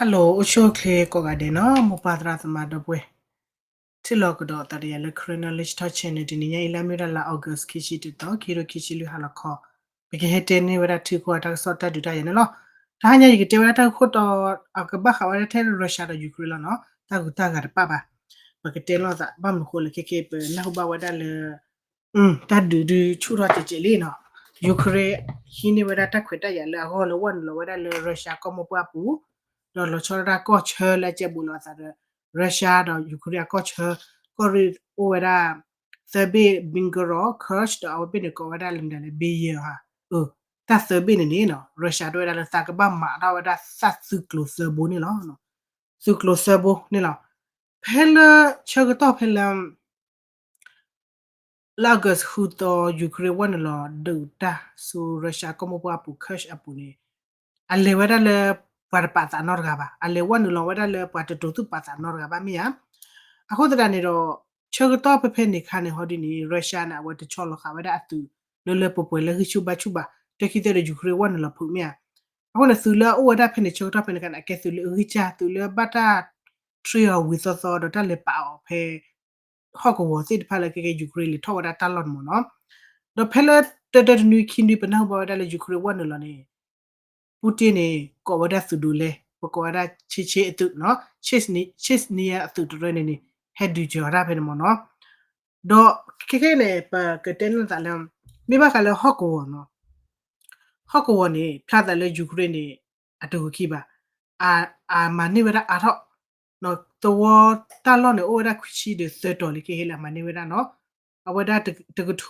Hello အိၣ်ဆူၣ်အိၣ်ချ့ကိးဂၤဒဲးနီၤ မိၢ်ပၢ်သရၣ်သမါဒီပုၢ်ဝဲၢ်, ထံၣ်လိာ်ကဒီးသးဒီးယၤလၢ Karen Knowledge Talk Channel တနံၤညါအံၤ လၢအမ့ၢ်ဝဲဒၣ်လါ August ခံဆံတသီ ခံကထိခံဆံလွံၢ်ဟါလီၤခီ, ပကဟဲတဲန့ၢ်ဝဲဒၣ်ထံကီၢ်တၢ်ကစီၣ်တၢ်ဒုးတၢ်ယၤန့ၣ်လီၤ. တဟါညါယကတဲဝဲဒၣ်တၢ်ဂ့ၢ်ခိၣ်တီ အကဘၣ်ဃးဝဲဒၣ်ထဲ Russia ဒီး Ukraine လီၤနီၤ တၢ်ဂုၤတၢ်ဂၤတပၣ်ဘၣ်. ပကတဲလိာ်သး ဘၣ်မနုၤဃိလဲၣ် ခဲခဲအံၤ ပနၢ်ဟူဘၣ်ဝဲဒၣ်လၢ တၢ်ဒုးဒုးဆူၣ်ထီၣ်ကဲးကဲးလံနီၤ, Ukraine ဟံးန့ၢ်ဝဲဒၣ်တၢ်ခွဲးတၢ်ယာ်လၢအဂီၢ်လၢဝဲနုာ်လီၤဝဲဒၣ်လၢ Russia ကီၢ်မိၢ်ပှၢ်ပူၤ, ဒီးလီၤဆီဒၣ်တၢ်ကီၢ်ဆၢလၢအကဲဘူးလိာ်အသးဒီး Russia ဒီး Ukraine အကီၢ်ဆၢ, ကီၢ်ရ့ၣ်အိၣ်ဝဲဒၣ် သၢဘ့ၣ် Belgorod, Kerch ဒီးအဝဲဘ့ၣ်န့ၣ်ကိးဝဲဒၣ်လၢမနုၤလဲၣ် Belgorod ဧါ, တၢ်သၢဘ့ၣ်န့ၣ်န့ၣ်နီၤ Russia တဲဝဲဒၣ်လၢသးကဘၣ်မၤထီၣ်ဝဲဒၣ်သးသုးကျိၤသၢဘိန့ၣ်လီၤ. သုးကျိၤသၢဘိန့ၣ်လီၤ. ဖဲလၢဆၢကတီၢ်ဖဲလၢ လၢ August ဃုသီ Ukraine ဝဲနုာ်လီၤဒုးတၢ်ဆူ Russia ကီၢ်မိၢ်ပှၢ်အပူၤ Kerch အပူၤန့ၣ်, အလဲၤဝဲဒၣ်လၢ ပှၤတပာ်သးနီတဂၤဘၣ်, အလဲၤဝဲနုာ်လီၤဝဲဒၣ်လၢပှၤတတိၤသူၣ်ပာ်သးနီတဂၤဘၣ်မ့ၢ်ဧါ. အဃိသတးန့ၣ်ဒီး ဆၢကတီၢ်ဖဲဖဲန့ၣ်ခါန့ၣ် ဟီဒ်န့ၣ် Russia န့ၣ် အဝဲတဆီလီၤဃာ်ဝဲဒၣ်အသုး လၢလၢပှဲၤပှဲၤလၢဂံၢ်ဆူၣ်ဘါဆူၣ်ဘၣ်, တခံသ့ဒီး Ukraine ဝဲနုာ်လီၤဖုးမ့ၢ်ဧါ. အဃိန့ၣ် သုးလၢအအိၣ်ဝဲဒၣ်ဖဲန့ၣ် ဆၢကတီၢ်ဖဲန့ၣ်ခါန့ၣ် အကဲသုးလၢအဂံၢ်စၢ် သုးလၢဘၣ်တၢ် train အီၤဝံၤသီသီဒီးတၢ်လဲၤပာ်အီၤဖဲ ဟီၣ်ကဝီၤသ့ၣ်တဖၣ်လၢကဲကဲ Ukraine လဲၤထီၣ်ဝဲဒၣ်တၢ်လီၢ်န့ၣ်မ့ၢ်နီၤ. ဒီးဖဲလၢတၢတၢတနွံခံနွံ ပနၢ်ဟူဘၣ်ဝဲဒၣ်လၢ Ukraine ဝဲနုာ်လီၤန့ၣ် Putin န့ၣ် ကိးဝဲဒၣ်သုးဒိးလဲ ပကိးဝဲဒၣ် Chechnya အသုးနီၤ, Chechnya အသုးတရၢန့ၣ်န့ၣ် ဟဲဒုးစၢၤအီၤတၢ်ဖဲန့ၣ်မ့ၢ်နီၤ. ဒီးခဲခဲန့ၣ် ပကတဲန့ၢ်သးလၢ မ့ၢ်ဘၣ်ဃးလၢဟီၣ်ကဝီၤနီၤ, ဟီၣ်ကဝီၤန့ၣ် ဖျါသးလၢ Ukraine န့ၣ် အတဂုၤခံဘၣ်, အမၤန့ၢ်ဝဲဒၣ်အါထီၣ် သဝီတၢ်လီၢ်န့ၣ်အိၣ်ဝဲဒၣ်ခွံဆံဒီးသၢတီၤလံ ခဲခဲလၢအမၤန့ၢ်ဝဲဒၣ်နီၤ. အဝဲဒၣ်တကထိ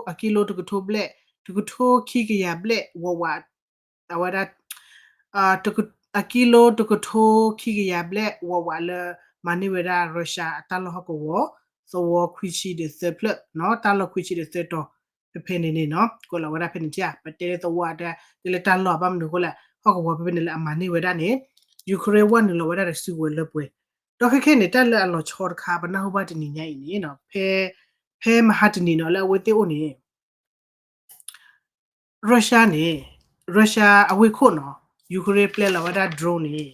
အကံလိတကထိဘျဲၣ်, တကထိခံကယၤဘျဲၣ် ဝးဝး, အဝဲဒၣ် အကံလိတကထိခံကယၤဘျဲၣ် ဝးဝးလၢ မၤန့ၢ်ဝဲဒၣ် Russia အတၢ်လီၢ်ဟီၣ်ကဝီၤ သဝီခွံဆံဒီးသၢဖျၢၣ်နီၤ, တၢ်လီၢ်ခွံဆံဒီးသၢတီၤ ဖဲဖဲန့ၣ်န့ၣ်နီၤ, ကွဲးလီၤဝဲဒၣ်ဖဲန့ၣ်ဧါ, ပတဲလၢသဝီတဲ, တဲလၢတၢ်လီၢ်ဘၣ်မနုၤအဃိလဲၣ်, ဟီၣ်ကဝီၤဖဲဖဲန့ၣ်လၢအမၤန့ၢ်ဝဲဒၣ်န့ၣ် Ukraine ဝဲနုာ်လီၤဝဲဒၣ်ဒီးစုကဝဲၤလၢပှဲၤ, ဒီးခဲခဲန့ၣ် တၢ်လၢအလီၤဆီတခါ ပနၢ်ဟူဘၣ်တနံၤညါအံၤန့ၣ်နီၤ, ဖဲ, ဖဲမဟါတနံၤနီၤ လၢအဝဲသ့ၣ်အိၣ်န့ၣ် Russia န့ၣ်, Russia အဝ့ၢ်ခိၣ်နီၤ, Ukraine ပျဲလီၤဝဲဒၣ် drone န့ၣ်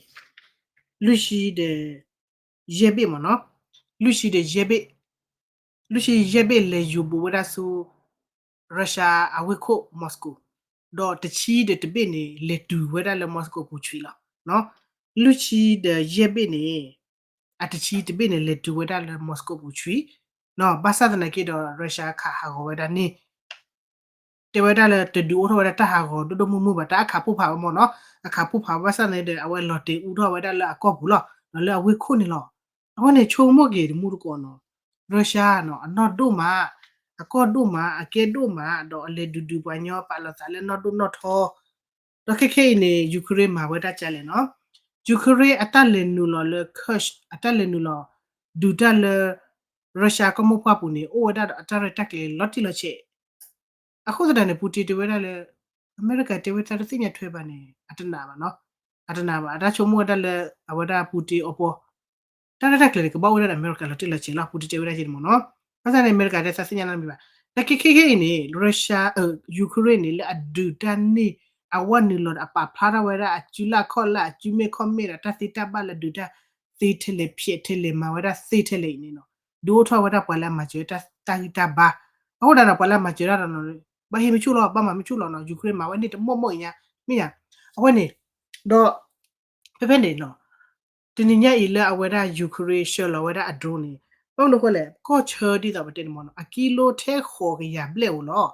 လွံၢ်ဆံဒီး ယဲၢ်ဘ့ၣ်မ့ၢ်နီၤ, လွံၢ်ဆံဒီးယဲၢ်ဘ့ၣ်, လွံၢ်ဆံယဲၢ်ဘ့ၣ်လဲၤယူၤဘူးဝဲဒၣ်ဆူ Russia အဝ့ၢ်ခိၣ် Moscow, ဒီးတဆံဒီးတဘ့ၣ်န့ၣ် လဲၤတုၤဝဲဒၣ်လၢ Moscow ပူၤဆွံလီၤ. လွံၢ်ဆံဒီးယဲၢ်ဘ့ၣ်န့ၣ် အတဆံတဘ့ၣ်န့ၣ် လဲၤတုၤဝဲဒၣ်လၢ Moscow ပူၤဆွံ, ဘၣ်ဆၣ်သနာ်က့ဒီး Russia ခးဟးဂီၤဝဲဒၣ်န့ၣ် တဲဝဲဒၣ်လၢတဒုးအိၣ်ထီၣ်ဝဲဒၣ်တၢ်ဟးဂီၤဒိၣ်ဒိၣ်မုၢ်မုၢ်ဘၣ်, တၢ်အခးဖုၣ်ဖးဝဲမ့ၢ်နီၤ, အခးဖုၣ်ဖးဝဲဘၣ်ဆၣ်န့ၣ်ဒီး အဝဲလီၤတဲာ်အူထီၣ်ဝဲဒၣ်လၢအကီၢ်ပူၤလီၤ, ဒီးလၢအဝ့ၢ်ခိၣ်န့ၣ်လီၤ. အဃိန့ၣ် ဆိကမိၣ်က့ၤတမူတကိးနီၤ, Russia နီၤ အနီၢ်ဒိၣ်မး, အကီၢ်ဒိၣ်မး, အကဲဒိၣ်မး, ဒီးအလဲၤဒုးဒုးပှၤညီ ပာ်လီၤသးလၢနီၢ်ဒိၣ်နီၢ်ထီ ဒီးခဲခဲအံၤန့ၣ် Ukraine မၤဝဲဒၣ်ကလဲၣ်နီၤ, Ukraine အတၢ်လဲၤနုာ်လီၤလၢ Kursk အတၢ်လဲၤနုာ်လီၤ ဒုးတၢ်လၢ Russia ကီၢ်မိၢ်ပှၢ်ပူၤန့ၣ် အိၣ်ဝဲဒၣ်ဒီးအတၢ်ရဲၣ်တၢ်ကျဲၤလီၤတံၢ်လီၤဆဲး, အဃိသတးန့ၣ် Putin တဲဝဲဒၣ်လၢ အမဲရကၤတဲဝဲတၢ်တသ့ၣ်ညါထွဲဘၣ်န့ၣ် အတနာ်ဘၣ်နီၤ, အတနာ်ဘၣ်, အတၢ်ဆိကမိၣ်ဝဲဒၣ်လၢ အဝဲဒၣ် Putin အပီ တၢ်ရဲၣ်တၢ်ကျဲၤန့ၣ် ကဘၣ်အိၣ်ဝဲဒၣ်ဒီးအမဲရကၤလီၤတံၢ်လီၤဆဲးလီၤ, Putin တဲဝဲဒၣ်က့န့ၣ်မ့ၢ်နီၤ, ဘၣ်ဆၣ်န့ၣ် အမဲရကၤတဲသးသ့ၣ်ညါနီတမံၤဘၣ်, နာ်က့ခဲခဲအံၤန့ၣ် Russia, Ukraine န့ၣ် လၢအဒုးတၢ်န့ၢ် အဝဲနုာ်လီၤဒီးအပာ်ဖျါထီၣ်ဝဲဒၣ်အစုလၢအခီၣ်လၢအစုမ့ၢ်ခီၣ်မ့ၢ်ဒီးတၢ်သ့တၢ်ဘၣ်လၢဒုးတၢ်သ့ထဲလဲၣ်ဖျဲးထဲလဲၣ်မၤဝဲဒၣ်သ့ထဲလဲၣ်အံၤန့ၣ်နီၤ, ဒုးအိၣ်ထီၣ်ဝဲဒၣ်ပှၤလၢအမၤစၢၤတၢ်ဂံၢ်တၢ်ဘါ, အဃိဒၣ်ဒီးပှၤလၢအမၤစၢၤတၢ်ဒီးနီၤ, ဘၣ်ဟ့ၣ်မ့ၢ်ဆူၣ်လီၤ ဘၣ်မၤမ့ၢ်ဆူၣ်လီၤနီၤ, Ukraine မၤဝဲန့ၣ်တမီၢ်မီၢ်အံၤညါ, မ့ၢ်ညါ, အဝဲန့ၣ်, ဒီး ဖဲဖဲန့ၣ်နီၤ, တနံၤညါအံၤလၢအဝဲဒၣ် Ukraine ဆှၢလီၤဝဲဒၣ်အ drone န့ၣ်, ဘၣ်မနုၤအဃိလဲၣ် ကီၢ်ဆၢဒ်သိးပတဲန့ၣ်မ့ၢ်နီၤ အကံလိထဲဃိးကယၤဘျဲၣ်အိၣ်လီၤ.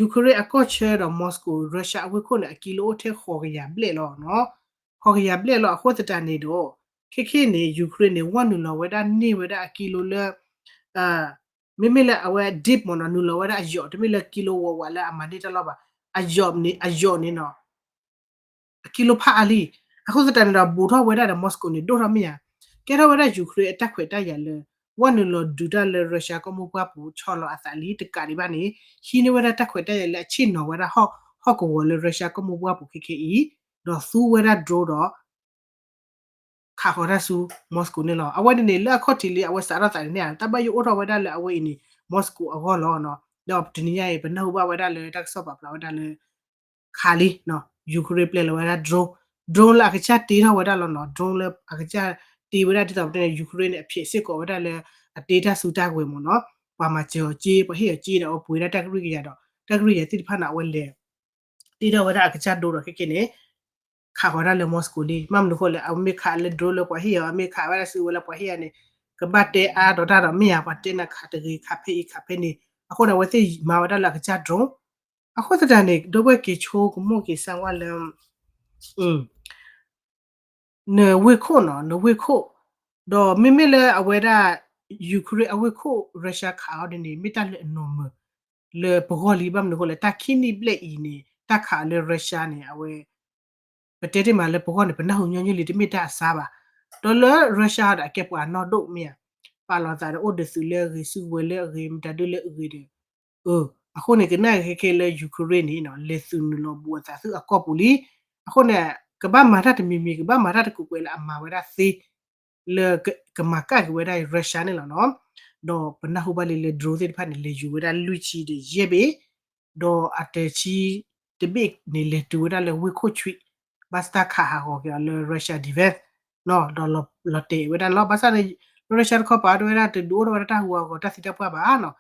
Ukraine အကီၢ်ဆၢဒီး Moscow Russia အဝ့ၢ်ခိၣ်န့ၣ် အကံလိအိၣ်ထဲဃိးကယၤဘျဲၣ်လီၤနီၤ, ဃိးကယၤဘျဲၣ်လီၤ. အဃိသတးန့ၣ်ဒီး ခဲခဲန့ၣ် Ukraine န့ၣ် ဝဲနုာ်လီၤဝဲဒၣ်န့ၢ်ဝဲဒၣ်အကံလိလၢ မ့မ့ၢ်လၢအဝဲ deep မ့ၢ်နီၤ နုာ်လီၤဝဲဒၣ်အယိာ် တမ့ၢ်လၢကံလိဝးဝးလၢအမၤန့ၢ်တၢ်လီၢ်ဘၣ်, အယိာ်န့ၣ်, အယိာ်န့ၣ်နီၤ အကံလိဖးအါလံ. အဃိသတးန့ၣ်ဒီး ဘူးထီၣ်ဝဲဒၣ်ဒီး Moscow န့ၣ် ဒိၣ်ထီၣ်မ့ၢ်ဧါ, ကဲထီၣ်ဝဲဒၣ် Ukraine အတၢ်ခွဲးတၢ်ယာ်လၢ ဝဲနုာ်လီၤဒုးတၢ်လၢ Russia ကီၢ်မိၢ်ပှၢ်ပူၤ ဆီလီၤအသးလံတကးဒံးဘၣ်န့ၣ် ဟံးန့ၢ်ဝဲဒၣ်တၢ်ခွဲးတၢ်ယာ်လၢအဆ့ၣ်နီၤဝဲဒၣ်ဟီၣ်ကဝီၤလၢ Russia ကီၢ်မိၢ်ပှၢ်ပူၤခဲခဲအံၤ, ဒီးသူဝဲဒၣ် drone ဒီး ခးဃီၤတၢ်ဆူ Moscow န့ၣ်လီၤ. အဝဲန့ၣ်န့ၣ် လၢအခီၣ်ထံးလံ အဝဲစးထီၣ်သးန့ၣ် တၢ်ဘၣ်ယိၣ်အိၣ်ထီၣ်ဝဲဒၣ်လၢအဝဲအံၤန့ၣ် Moscow အဂီၢ်လီၤ. ဒီးတနံၤညါအံၤ ပနၢ်ဟူဘၣ်ဝဲဒၣ်လၢတၢ်ကစီၣ်ပာ်ဖျါဝဲဒၣ်လၢ ခးလံ, Ukraine ပျဲလီၤဝဲဒၣ် drone, drone လၢအကစၢ်တ့ထီၣ်ဝဲဒၣ်လီၤနီၤ, drone လၢအကစၢ်တ့ဝဲဒၣ်ဒ်သိးပတဲန့ၣ် Ukraine န့ၣ် အဖျဲးစ့ၢ်ကီးဝဲဒၣ်လၢ အတ့တၢ်စုတၢ်ဝဲၤမ့ၢ်နီၤ, ပှၤမၤစၢၤအီၤစ့ ပှၤဟ့ၣ်အီၤစ့ဒီး အဝဲပှ့ၤဒၣ်တၢ်ကရံၣ်ကယၤဒီး တၢ်ကရံၣ်ကယၤသ့ၣ်တဖၣ်န့ၣ် အဝဲလဲၤ တ့ထီၣ်ဝဲဒၣ်အကစၢ် drone ဒီးခဲကဲန့ၣ် ခးဃီၤဒၣ်လၢ Moscow လံ. ဘၣ်မနုၤအဃိလဲၣ် အမ့ၢ်ခးလၢ drone လၢပှၤဟ့ၣ်အီၤ အမ့ၢ်ခးဝဲဒၣ်စုဝဲလၢပှၤဟ့ၣ်အီၤန့ၣ် ကဘၣ်တဲအါဒီးတၢ်ဒီးမ့ၢ်ဧါ, ပှၤတဲနၤခးတဂ့ၤ ခးဖဲအံၤခးဖဲန့ၣ်, အဃိန့ၣ် အဝဲသ့ၣ်မၤဝဲဒၣ်လၢအကစၢ် drone. အဃိသတးန့ၣ် ဒီပုၢ်ဝဲၢ်က့ၤဆိကမိၣ်က့ၤစၢ်ကွၢ်လၢ နဝ့ၢ်ခိၣ်နီၤ နဝ့ၢ်ခိၣ်, ဒီးမ့မ့ၢ်လၢအဝဲဒၣ် Ukraine အဝ့ၢ်ခိၣ် Russia ခးအီၤဒ်န့ၣ် မ့ၢ်တၢ်လၢအနီၢ်မၢၢ် လၢပဂီၢ်လံ. ဘၣ်မနုၤအဃိလဲၣ် တၢ်ခံနံၣ်ဘျဲၣ်အံၤန့ၣ် တၢ်ခးအီၤလၢ Russia န့ၣ် အဝဲ ပတဲတ့ၢ်မးလၢပဂီၢ်န့ၣ် ပနၢ်ဟူညီနုၢ်လံ တမ့ၢ်တၢ်အဆါဘၣ်. ဒီးလၢ Russia ဒီး အကဲပှၤနီၢ်ဒိၣ်မ့ၢ်ဧါ, ပာ်လီၤသးဒီးအိၣ်ဒီးသုးလၢအဂ့ၤ စုကဝဲၤလၢအဂ့ၤ မတၤဒုလၢအဂ့ၤဒီး အဃိန့ၣ် ကနၣ်ခဲခဲလၢ Ukraine န့ၣ် လဲၤသုးနုာ်လီၤဘူးအသးဆူအကီၢ်ပူၤလံ. အဃိန့ၣ် ကဘၣ်မၤတၢ်တမံၤမံၤ ကဘၣ်မၤတၢ်တကွဲးကွဲးလၢအမၤဝဲဒၣ်သ့ လၢကမၤကၣ်က့ၤဝဲဒၣ် Russia န့ၣ်လီၤနီၤ. ဒီးပနၢ်ဟူဘၣ်လံလၢ drone သ့ၣ်တဖၣ်န့ၣ် လဲၤယူၤဝဲဒၣ်လွံၢ်ဆံဒီးယဲၢ်ဘ့ၣ်, ဒီးအတဆံတဘ့ၣ်န့ၣ် လဲၤတုၤဝဲဒၣ်လၢဝ့ၢ်ခိၣ်ဆွံး, ဘၣ်ဆၣ်တၢ်ခးဟးဂီၤက့ၤအီၤလၢ Russia defense နီၤ ဒီးလီၤတဲာ်ဝဲဒၣ်န့ၣ်လီၤ. ဘၣ်ဆၣ်န့ၣ် Russia တခီပၤတဲဝဲဒၣ် တဒုးအိၣ်ထီၣ်ဝဲဒၣ်တၢ်ဟူးဂဲၤတၢ်သံတၢ်ပှၢ်ဘၣ်နီၤ.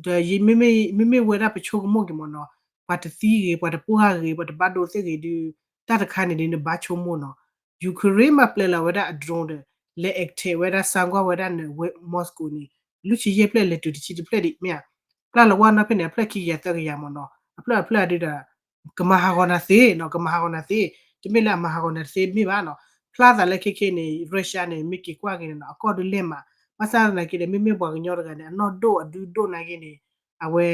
ဒီးမ့မ့ၢ်ဝဲဒၣ်ပဆိကမိၣ်က့ၤမ့ၢ်နီၤ, ပှၤတသံဂ့ၤ ပှၤတပှၢ်ဂ့ၤ ပှၤတဘၣ်ဒိသ့ၣ်ဂ့ၤဒုး တၢ်တခါန့ၣ်ဒုး နဘၣ်ဆိကမိၣ်နီၤ. Ukraine မၤပျဲလီၤဝဲဒၣ်အ drone ဒီး လဲၤ attack ဝဲဒၣ် စၢကွၢ်ဝဲဒၣ်န့ၣ် ဝ့ၢ် Moscow န့ၣ် လွံၢ်ဆံယဲၢ်ဖျၢၣ် လဲၤတုၤတဆံတဖျၢၣ်ဒံးမ့ၢ်ဧါ. ပျၢ်လီၤဝဲနီၢ်ဖဲန့ၣ် အဖျၢၣ်ခံကယၤသၢကယၤမ့ၢ်နီၤ, အဖျၢၣ်အဖျၢၣ်ဒုးဒီး ကမၤဟးဂီၤနၤသ့နီၤ, ကမၤဟးဂီၤနၤသ့, တမ့ၢ်လၢအမၤဟးဂီၤနၤတသ့မ့ၢ်ဘၣ်နီၤ. ဖျါသးလၢခဲခဲန့ၣ် Russia န့ၣ် မ့ၢ်က့ၤကွၢ်က့ၤန့ၣ်နီၤ အကီၢ်ဒုးလဲၢ်မး, ဘၣ်ဆၣ်သနာ်က့ဒီး မ့မ့ၢ်ပှၤကညီတဂၤန့ၣ် အနီၢ်ဒိၣ်အဒုဒိၣ်နာ်က့န့ၣ် အဝဲ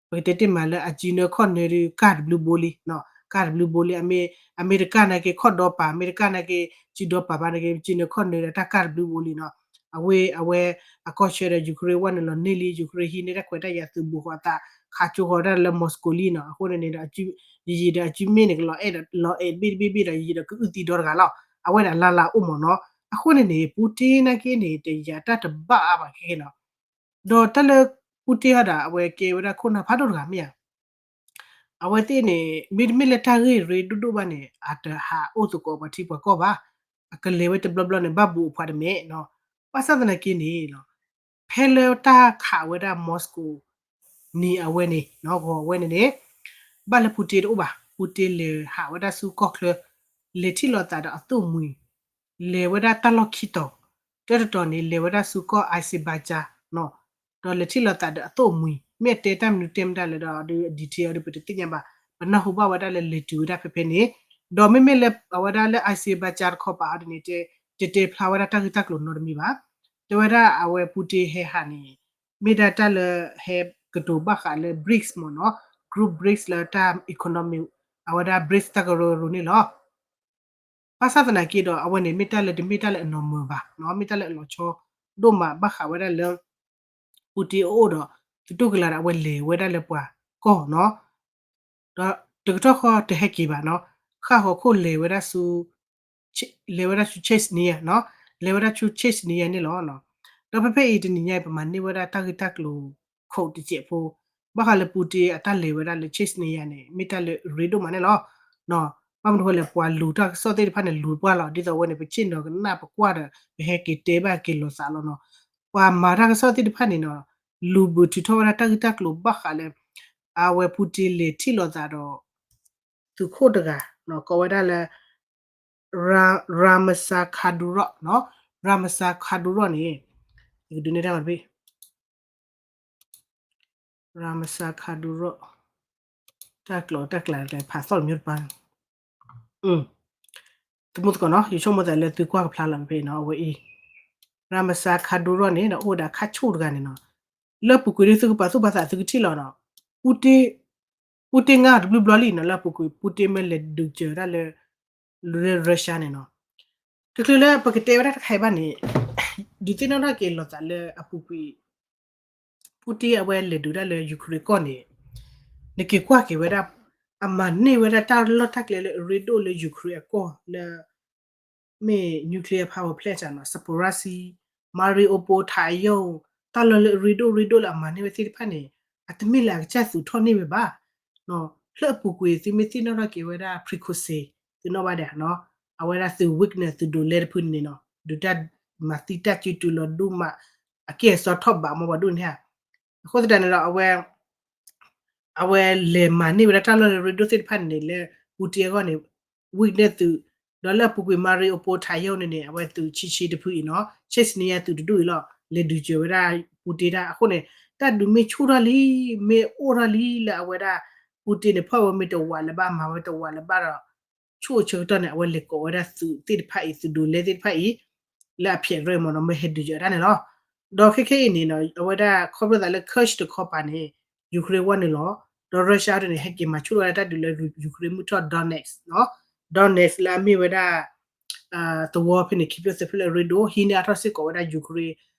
ပကတဲတ့ၢ်မးလၢအစုနၢခီၣ်နၢဒုး ကၢ်တဘျုးဘိလံနီၤ, ကၢ်တဘျုးဘိလံ, အမ့ၢ်တကၢ်နာ်က့ခီၣ်ဒီပာ်, မ့ၢ်တကၢ်နာ်က့စုဒီပာ်ဘၣ်နာ်က့ စုနၢခီၣ်နၢဒီးတၢ်ကၢ်တဘျုးဘိလံနီၤ. အဝဲ အဝဲအကီၢ်ဆၢဒီး Ukraine ဝဲန့ၣ်လီၤန့ၢ်လံ, Ukraine ဟံးန့ၢ်တၢ်ခွဲးတၢ်ယာ်သုးဘူးဃီၤအသး, ခးကၠိဃီၤဒၣ်လၢ Moscow လံနီၤ. အဃိန့ၣ်န့ၣ်ဒီး ယံာ်ဒီးအစုမ့ၢ်န့ၣ် ကလီၤအဲၣ်ဒီး လီၤအဲၣ်ဘ့ၣ်တဘ့ၣ်ဘ့ၣ်ဒီး ယံာ်ဒီးကအုၣ်သံဒီတဂၤလီၤ. အဝဲဒၣ်လၢ်လၢ်အိၣ်မ့ၢ်နီၤ. အဃိန့ၣ်န့ၣ် Putin နာ်က့န့ၣ် တယာ်တၢ်တဘၣ်အါဘၣ်ခဲခဲနီၤ. ဒီးတၢ်လၢ Putin ဟီဒီး အဝဲကဲဝဲဒၣ်ခိၣ်နၢ်ဖးဒိၣ်တဂၤမ့ၢ်ဧါ. အဝဲသ့ၣ်န့ၣ် မ့တမ့ၢ်လၢတၢ်ဂ့ၢ်ရ့ဒိၣ်ဒိၣ်ဘၣ်န့ၣ် အတဟးအိၣ်သကိးပှၤထံပှၤကီၢ်ဘၣ်. အကလဲၤဝဲတဘျီဘျီန့ၣ် ဘၣ်ဘူးအဖှးတမဲာ်နီၤ. ဘၣ်ဆၣ်သနာ်က့န့ၣ် ဖဲလၢတၢ်ခးဝဲဒၣ် Moscow န့ၣ်အဝဲန့ၣ် ဂီၤဝဲန့ၣ်န့ၣ် ဘၣ်လၢ Putin တအိၣ်ဘၣ်. Putin လဲၤဟးဝဲဒၣ်ဆူကီၢ်ချၢ လဲၤထံၣ်လိာ်သးဒီးအသိၣ်မှံၤ လဲၤဝဲဒၣ်တၢ်လီၢ်ခံတီၤ, တၢတတီၤန့ၣ် လဲၤဝဲဒၣ်ဆူကီၢ် Azerbaijan နီၤ, ဒီးလဲၤထံၣ်လိာ်သးဒီးအသိၣ်မှံၤ, မ့ၢ်အတဲတၢ်မနုၤတဲမတၤလဲၣ်ဒီး အဒုး detail အီၤဒီး ပတသ့ၣ်ညါဘၣ်, ပနၢ်ဟူဘၣ်ဝဲဒၣ်လၢလဲၤတုၤဝဲဒၣ်ဖဲဖဲန့ၣ်, ဒီးမ့မ့ၢ်လၢအဝဲဒၣ်လၢ Azerbaijan တခီပၤအီၤဒ်န့ၣ် တဲတဲဖျါဝဲဒၣ်တၢ်ဂ့ၢ်တၢ်ကျိၤနီတမံၤဘၣ်, တဲဝဲဒၣ်အဝဲ Putin ဟဲဟးန့ၣ် မ့ၢ်ဒၣ်တၢ်လၢဟဲကတိၤဘၣ်ဃးလၢ BRICS မ့ၢ်နီၤ, group BRICS လၢတၢ် economy အဝဲဒၣ် BRICS တၢ်ကရၢကရိန့ၣ်လီၤ. ဘၣ်ဆၣ်သနာ်က့ဒီး အဝဲန့ၣ် မ့ၢ်တၢ်လၢတမ့ၢ်တၢ်လၢအနီၢ်မၢၢ်ဘၣ်နီၤ, မ့ၢ်တၢ်လၢအလီၤဆီဒိၣ်မး ဘၣ်ဃးဝဲဒၣ်လၢ Putin အအိၣ်ဒီး သုးတိၢ်ကလာ်ဒီး အဝဲလဲၤဝဲဒၣ်လၢပှၤကီၢ်နီၤ, ဒီးတကတီၢ်ဃီတဟဲက့ၤဘၣ်နီၤ, ဃၣ်ဃီၤခိၣ်လဲၤဝဲဒၣ်ဆူ လဲၤဝဲဒၣ်ဆူ Chechnya နီၤ, လဲၤဝဲဒၣ်ဆူ Chechnya န့ၣ်လီၤ. ဒီးဖဲဖဲအံၤတနံၤညါအံၤ ပမၤန့ၢ်ဝဲဒၣ်တၢ်ဂ့ၢ်တၢ်ကျိၤခိၣ်တစဲးဖိ, ဘၣ်ဃးလၢ Putin အတၢ်လဲၤဝဲဒၣ်လၢ Chechnya န့ၣ် မ့ၢ်တၢ်လၢအရ့ဒိၣ်မးန့ၣ်လီၤ. ဘၣ်မနုၤဃိလဲၣ် ပှၤလူၤတၢ်ကစီၣ်သ့ၣ်တဖၣ်န့ၣ် လူၤပှၢ်လီၤ, ဒ်သိးအဝဲန့ၣ် ပဆ့ၣ်နီၤကနၣ်ပကွၢ်ဒီး ပဟဲက့ၤတဲဘၣ်က့ၤလိာ်သးလီၤနီၤ. ပှၤမၤတၢ်ကစီၣ်သ့ၣ်တဖၣ်န့ၣ်နီၤ လူၤဘုးထုးထီၣ်ဝဲဒၣ်တၢ်ဂ့ၢ်တၢ်ကျိၤဘၣ်ဃးလၢ အဝဲ Putin လဲၤထံၣ်လိာ်သးဒီး သုးခိၣ်တဂၤနီၤ, ကိးဝဲဒၣ်လၢ Ra- Ramzan Kadyrov နီၤ, Ramzan Kadyrov န့ၣ် ယကဒုးနဲၣ်တၢ်တဘ့ၣ် Ramzan Kadyrov တၢ်ကျိၤတၢ်ကျဲၤဖးသီၣ်တမံၤတပၤ သမုသကိးနီၤ, ယဆိကမိၣ်သးလၢသုကွၢ်ကဖျါလီၤဖဲနီၤ, အဝဲအံၤ Ramzan Kadyrov န့ၣ်ဒီး အိၣ်ဝဲဒၣ်ခါဆူၣ်တဂၤန့ၣ်နီၤ, လၢအပူၤကွံာ်ဒ်သုကပာ်သူၣ်ပာ်သးသုကထံၣ်လီၤနီၤ, Putin Putin ငါတဘျုးဘျီလံနီၤ, လၢအပူၤကွံာ် Putin မ့ၢ်လဲၤဒုးစၢၤဒၣ်လၢ လၢ Russia န့ၣ်နီၤ, တချုးလၢပကတဲဝဲဒၣ်တခါအံၤဘၣ်န့ၣ် ဒုးသ့ၣ်နီၣ်ထီၣ်က့ၤလိာ်သးလၢအပူၤကွံာ် Putin အဝဲလဲၤဒုးဒၣ်လၢ Ukraine ကီၢ်န့ၣ် နက့ၤကွၢ်က့ၤဝဲဒၣ် အမၤန့ၢ်ဝဲဒၣ်တၢ်လီၢ်တၢ်ကျဲလၢအရ့ဒိၣ်လၢ Ukraine အကီၢ်လၢ မ့ၢ် nuclear power plant နီၤ, Zaporizhzhia, Mariupol, Taiyo, တၢ်လီၢ်လၢအရ့ဒိၣ်ရ့ဒိၣ်လၢအမၤန့ၢ်ဝဲသ့ၣ်တဖၣ်န့ၣ် အတမ့ၢ်လၢအကစၢ်သူးထီၣ်န့ၢ်ဝဲဘၣ်. လၢအပူၤကွံာ်သုမ့ၢ်သ့ၣ်နီၣ်ထီၣ်က့ၤဝဲဒၣ် Prigozhin သုနီၣ်ဘၣ်ဒၣ်နီၤ, အဝဲဒၣ်သုး weakness သုးဒိးလဲတဖုန့ၣ်နီၤ, ဒုးတၢ်မၤသံတၢ်စုတူာ်လီၤဒိၣ်မး, အကဲၣ်အစီထီၣ်ဘးမီၤပှၤဒိၣ်န့ၣ်ဧါ. အဃိသတးန့ၣ်ဒီး အဝဲ အဝဲလဲၤမၤန့ၢ်ဝဲဒၣ်တၢ်လီၢ်လၢရ့ဒိၣ်သ့ၣ်တဖၣ်န့ၣ်န့ၣ် လၢပူတ့အဂီၢ်န့ၣ် weakness သုး, ဒီးလၢအပူၤကွံာ် Mariupol ထးယိၣ်န့ၣ်န့ၣ် အဝဲသုးဆံဆံတဖုအံၤနီၤ, Chechnya သုးတဒူၣ်အံၤလီၤ, လဲၤဒုးစၢၤဝဲဒၣ်ပူတ့တၢ်အဃိန့ၣ်, တၢ်ဒုးမ့ၢ်ဆူၣ်ထီၣ်လံ, မ့ၢ်အိၣ်ထီၣ်လံလၢအဝဲဒၣ် ပူတ့န့ၣ် ဖီၣ်ဝဲမ့ၢ်တဝးလၢၤဘၣ် မၤဝဲတဝးလၢၤဘၣ်ဒီး ဆူၣ်အိၣ်ဆၢကတီၢ်န့ၣ် အဝဲလဲၤကိးဝဲဒၣ်သုးသ့ၣ်တဖၣ်အံၤ သုးဒိးလဲသ့ၣ်တဖၣ်အံၤ လၢအဖျဲးရဲမ့ၢ်နီၤ မ့ၢ်ဟဲဒုးစၢၤတၢ်န့ၣ်လီၤ. ဒီးခဲခဲအံၤန့ၣ်နီၤ အဝဲဒၣ်ခီဖျိသးလၢ Kursk တခီပၤန့ၣ် Ukraine ဝဲန့ၣ်လီၤ. ဒီး Russia ဒ်န့ၣ် ဟဲက့ၤမၤဆူၣ်ထီၣ်ဝဲဒၣ်တၢ်ဒုးလၢ Ukraine မုၢ်ထီၣ် Donetsk နီၤ, Donetsk လၢအမ့ၢ်ဝဲဒၣ် သဝီဖဲန့ၣ် ခံဖျၢၣ်သၢဖျၢၣ်လၢအရ့ဒိၣ် ဟံးန့ၢ်အါထီၣ်စ့ၢ်ကီးဝဲဒၣ် Ukraine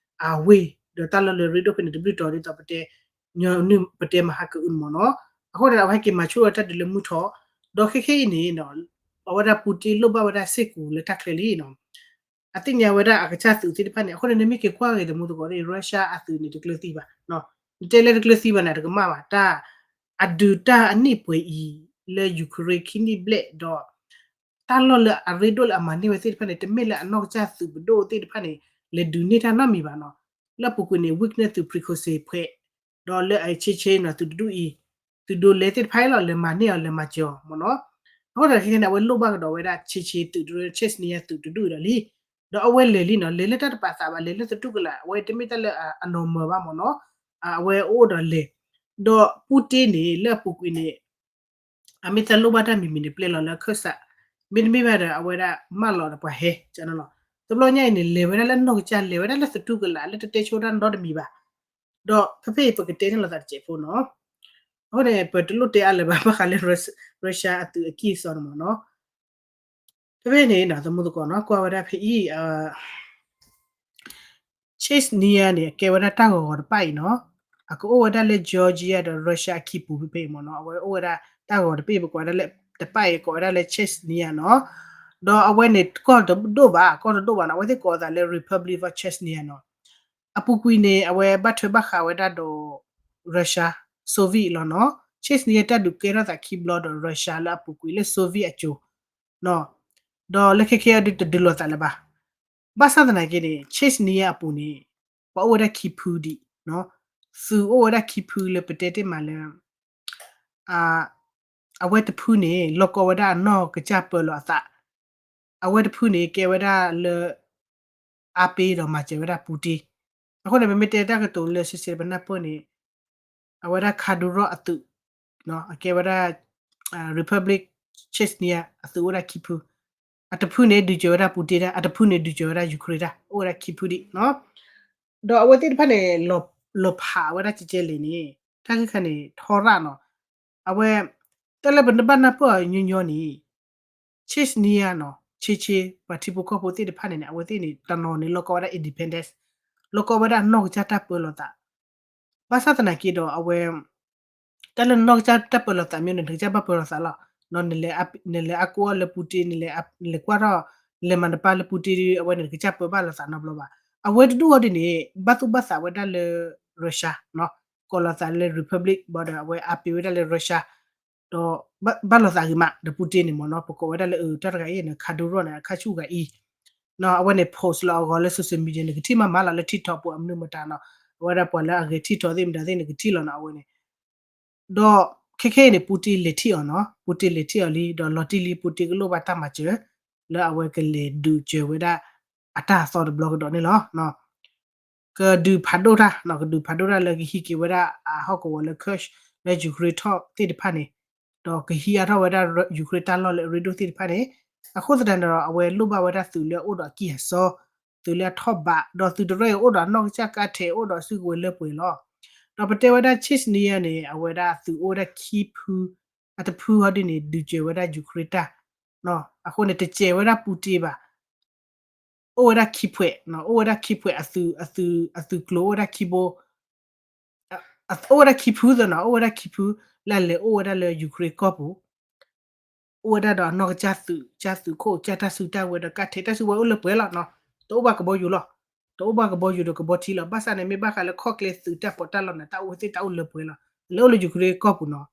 အဝ့ၢ်, ဒီးတၢ်လီၢ်လၢအရ့ဒိၣ်ဖဲန့ၣ် တဘျုးတီၤဒ်သိးပတဲ ညီနုၢ်ပတဲမဟါကအုန့ၣ်မ့ၢ်နီၤ. အဃိန့ၣ် အဝဲဟဲက့ၤမၤဆူၣ်ထီၣ်ဝဲတၢ်ဒုးလၢမုၢ်ထီၣ်, ဒီးခဲခဲအံၤန့ၣ် အဝဲဒၣ်ပူတ့လိၣ်ဘၣ်ဝဲဒၣ်စ့ၢ်ကီးလၢတၢ်ချၢလံနီၤ. အသ့ၣ်ညါဝဲဒၣ်အကစၢ်သုးသ့ၣ်တဖၣ်န့ၣ် အဃိန့ၣ် နမ့ၢ်က့ၤကွၢ်ဂ့ၤတမူသကိးသ့ၣ် Russia အသုးန့ၣ် တကျၢၤသံဘၣ်. နတဲလၢတကျၢၤသံဘၣ်န့ၣ် တကမၣ်ဘၣ်. တၢ် အဒုးတၢ်အနံၣ်ပှဲၤအံၤ လၢ Ukraine ခံနံၣ်ဘျဲၣ်ဒီး တၢ်လီၢ်လၢအရ့ဒိၣ်လၢအမၤန့ၢ်ဝဲသ့ၣ်တဖၣ်န့ၣ် တမ့ၢ်လၢအနီၢ်ကစၢ်သုးပဒိၣ်သ့ၣ်တဖၣ်န့ၣ် လဲၤဒုးန့ၢ်တၢ်နီတမံၤဘၣ်နီၤ. လၢအပူၤကွံာ်န့ၣ် weakness သုး Prigozhin ဖဲ ဒီးလၢအဆ့ဆ့နီၤ သုးတဒူၣ်အံၤ သုးဒိးလဲသ့ၣ်တဖၣ်အံၤလီၤ လဲၤမၤန့ၢ်အီၤ လဲၤမၤစၢၤအီၤမ့ၢ်နီၤ. အဃိသတးခဲခဲန့ၣ် အဝဲလိၣ်ဘၣ်ကဒီးဝဲဒၣ်ဆ့ဆ့သုးတရၢ Chechnya သုးတဒူၣ်အံၤဒီးလံ. ဒီးအဝဲလဲၤလံနီၤ လဲၤလၢတၢ်တပာ်သးဘၣ် လဲၤလၢသတူၢ်ကလာ် အဝဲတမ့ၢ်တၢ်လၢအ normal ဘၣ်မ့ၢ်နီၤ. အဝဲအိၣ်ဒီးလဲၤ ဒီးပူတ့န့ၣ် လၢအပူၤကွံာ်န့ၣ် အမ့ၢ်တၢ်လိၣ်ဘၣ်တၢ်မံၤမံၤန့ၣ် ပျဲလီၤလၢခၢၣ်စး, မ့တမ့ၢ်ဘၣ်ဒီး အဝဲဒၣ်မၢလီၤဒီးပှၤဟဲကလီၤ. တဘျီညါအံၤန့ၣ် လဲၤဝဲဒၣ်လၢနီၢ်ကစၢ် လဲၤဝဲဒၣ်လၢသတူၢ်ကလာ် လၢတတဲဆိတၢ်နီတမံၤဘၣ်. ဒီးဖဲဖဲအံၤ ပကတဲန့ၣ်လိာ်သးတစဲးဖိနီၤ. အဃိန့ၣ် ပတလိၣ်တဲအါလၢၤဘၣ် ဘၣ်ဃးလၢ Russia အသုးအကံၢ်အစီန့ၣ်မ့ၢ်နီၤ. ဖဲဖဲန့ၣ် တမူသကိးနီၤ ကွၢ်ဝဲဒၣ်ဖဲအံၤ Chechnya န့ၣ် အကဲဝဲဒၣ်တၢ်ဂီၤဂီၤတပၣ်အံၤနီၤ. အကအိၣ်ဝဲဒၣ်လၢ Georgia ဒီး Russia အခံပူၤဖဲဖဲအံၤမ့ၢ်နီၤ. အဝဲအိၣ်ဝဲဒၣ်တၢ်ဂီၤတပၣ်အံၤ ပကိးဝဲဒၣ်လၢ တပၣ်အံၤ ကိးဝဲဒၣ်လၢ Chechnya နီၤ. ဒီးအဝဲန့ၣ် ကီၢ်တဒိၣ်ဘၣ် ကီၢ်တဒိၣ်ဘၣ်နီၤ. အဝဲသ့ၣ်ကိးအသးလၢ Republic of Chechnya နီၤ. အပူၤကွံာ်န့ၣ် အဝဲဘၣ်ထွဲဘၣ်ဃးဝဲဒၣ်ဒီး Russia Soviet လီၤနီၤ. Chechnya တၢ်ဒုးကဲထီၣ်သးခံဘျီဒီး Russia လၢအပူၤကွံာ်လၢ Soviet အစိၤ ဒီးလၢခဲခဲအံၤဒုးတဒုးလိာ်သးလၢၤဘၣ်. ဘၣ်ဆၣ်သနာ်က့န့ၣ် Chechnya အပူၤန့ၣ် ပှၤအိၣ်ဝဲဒၣ်ခံဖုဒံး, သုးအိၣ်ဝဲဒၣ်ခံဖုလၢပတဲတ့ၢ်မးလၢ အဝဲတဖုန့ၣ် လီၢ်ကီဝဲဒၣ်အနီၢ်ကစၢ်ပၢလီၤအသး, အဝဲတဖုန့ၣ် ကဲဝဲဒၣ်လၢ အါပ့ဒီးမၤစၢၤဝဲဒၣ်ပူတ့. အဃိန့ၣ် ပမ့ၢ်တဲတၢ်ကတိၤလၢစံးစဲးပနၢ်ပၢၢ်န့ၣ် အဝဲဒၣ် Kadyrov အသုး အကဲဝဲဒၣ် Republic Chechnya အသုးအိၣ်ဝဲဒၣ်ခံဖု, အတဖုန့ၣ် ဒုးစၢၤဝဲဒၣ်ပူတ့တၢ်, အတဖုန့ၣ် ဒုးစၢၤဝဲဒၣ် Ukraine တၢ်, အိၣ်ဝဲဒၣ်ခံဖုဒံးနီၤ. ဒီးအဝဲသ့ၣ်တဖၣ်န့ၣ် လီၤဖးဝဲဒၣ်ကဲကဲလဲၣ်န့ၣ် တၢ်ဂ့ၢ်ခါန့ၣ် ထီရၣ်နီၤ. အဝဲ တၢ်လၢပနဘၣ်နၢ်ပၢၢ်အီၤညီညီန့ၣ် Chechnya နီၤ, ဆ့ဆ့ ပှၤထံဖိကီၢ်ဖိသ့ၣ်တဖၣ်န့ၣ်န့ၣ် အဝဲသ့ၣ်န့ၣ် တနီၤန့ၣ် လီၢ်ကီဝဲဒၣ် independence, လီၢ်ကီဝဲဒၣ်အနီၢ်ကစၢ်တၢ်ပၢလီၤသး. ဘၣ်ဆၣ်သနာ်က့ဒီး အဝဲ တၢ်လၢနနီၢ်ကစၢ်တၢ်ပၢလီၤသးမ့ၢ်န့ၣ် နကစၢ်ဘၣ်ပၢလီၤသးလီၤ. နလဲၤအါကွၢ်အီၤလၢပူတ့, နလဲၤကွၢ်ထီၣ်, နလဲၤမၤတပၢ်လၢပူတ့ဒီး အဝဲန့ၣ် နကစၢ်ပၢဘၣ်လိာ်သးနီတဘျီဘၣ်. အဝဲတဒူၣ်အီၤဒ်န့ၣ် ဘၣ်သူၣ်ဘၣ်သးဝဲဒၣ်လၢ Russia နီၤ, ကိးလီၤသးလၢ Republic ဘၣ်ဒီး အဝဲအါပ့ၤဝဲဒၣ်လၢ Russia ဒီး ဘၣ်လိာ်သးဂ့ၤမး ဒီးပူတ့န့ၣ်မ့ၢ်နီၤ, ပကိးဝဲဒၣ်လၢအတၢ်တဂၤအံၤန့ၣ် Kadyrov န့ၣ် အခါဆူၣ်ဂၤအံၤ အဝဲန့ၣ် post လီၤအဂီၤလၢ social media န့ၣ် ကထံၣ်မးမးလီၤလၢ TikTok ပူၤအမနုၤမတၤနီၤ, အဝဲဒၣ်ပှၤလၢအဂဲၤ TikTok သ့ၣ်မတၤသ့ၣ်န့ၣ် ကထံၣ်လီၤနီၤ အဝဲန့ၣ်. ဒီးခဲခဲအံၤန့ၣ် ပူတ့လဲၤထံၣ်အီၤနီၤ, ပူတ့လဲၤထံၣ်အီၤလံ ဒီးလီၤတံၢ်လံ ပူတ့ကလိၣ်ဘၣ်တၢ်မၤစၢၤ လၢအဝဲကလဲၤဒုးစၢၤဝဲဒၣ် အတၢ်အသီတဘျီကဒီးန့ၣ်လီၤ. ကဒုးဖးဒိၣ်တၢ်, ကဒုးဖးဒိၣ်တၢ်လၢကဟံးက့ၤဝဲဒၣ်အဟီၣ်ကဝီၤလၢ Kursk လၢ Ukraine ထီၣ်သ့ၣ်တဖၣ်န့ၣ်, ဒီးကဟံးအါထီၣ်ဝဲဒၣ် Ukraine တၢ်လီၢ်လၢအရ့ဒိၣ်သ့ၣ်တဖၣ်န့ၣ်, အဃိသတးန့ၣ်ဒီး အဝဲလိၣ်ဘၣ်ဝဲဒၣ်သုးလၢအအိၣ်ဒီးအကံၢ်အစီ, သုးလၢအထီၣ်ဘး, ဒီးသုးတရၢၢ်အံၤအိၣ်ဒီးအနီၢ်ကစၢ်ကါထဲး အိၣ်ဒီးစုကဝဲၤလၢပှဲၤလီၤ. ဒီးပတဲဝဲဒၣ် Chechnya န့ၣ် အဝဲဒၣ်သုးအိၣ်ဝဲဒၣ်ခံဖု, အတဖုဟီဒ်န့ၣ် ဒုးစၢၤဝဲဒၣ် Ukraine တၢ်, အဃိန့ၣ် တစဲးဝဲဒၣ်ပူတ့ဘၣ် အိၣ်ဝဲဒၣ်ခံဖှဲး, အိၣ်ဝဲဒၣ်ခံဖှဲး အသုး, အသုးကျိၤအိၣ်ဝဲဒၣ်ခံဘိ, အိၣ်ဝဲဒၣ်ခံဖုသနီၤ, အိၣ်ဝဲဒၣ်ခံဖု လၢအလဲၤအိၣ်ဝဲဒၣ်လၢ Ukraine ကီၢ်ပူၤ, အိၣ်ဝဲဒၣ်ဒီးအနီၢ်ကစၢ်သုး, ကစၢ်သုးခိၣ်, ကစၢ်တၢ်စုတၢ်ဝဲၤဒီးကါထဲးတၢ်စုဝဲၤအိၣ်လၢပှဲၤလီၤနီၤ, တအိၣ်ဘၣ်ကဘီယူၤလီၤ, တအိၣ်ဘၣ်ကဘီယူၤဒီးကဘီထံလီၤ, ဘၣ်ဆၣ်န့ၣ် မ့ၢ်ဘၣ်ဃးလၢခီၣ်ကျဲသုးတၢ်ပီးတၢ်လီန့ၣ် တၢ်အိၣ်ဝဲသ့ၣ်တၢ်အိၣ်လၢပှဲၤလီၤ, လဲၤအိၣ်လၢ Ukraine ကီၢ်ပူၤနီၤ,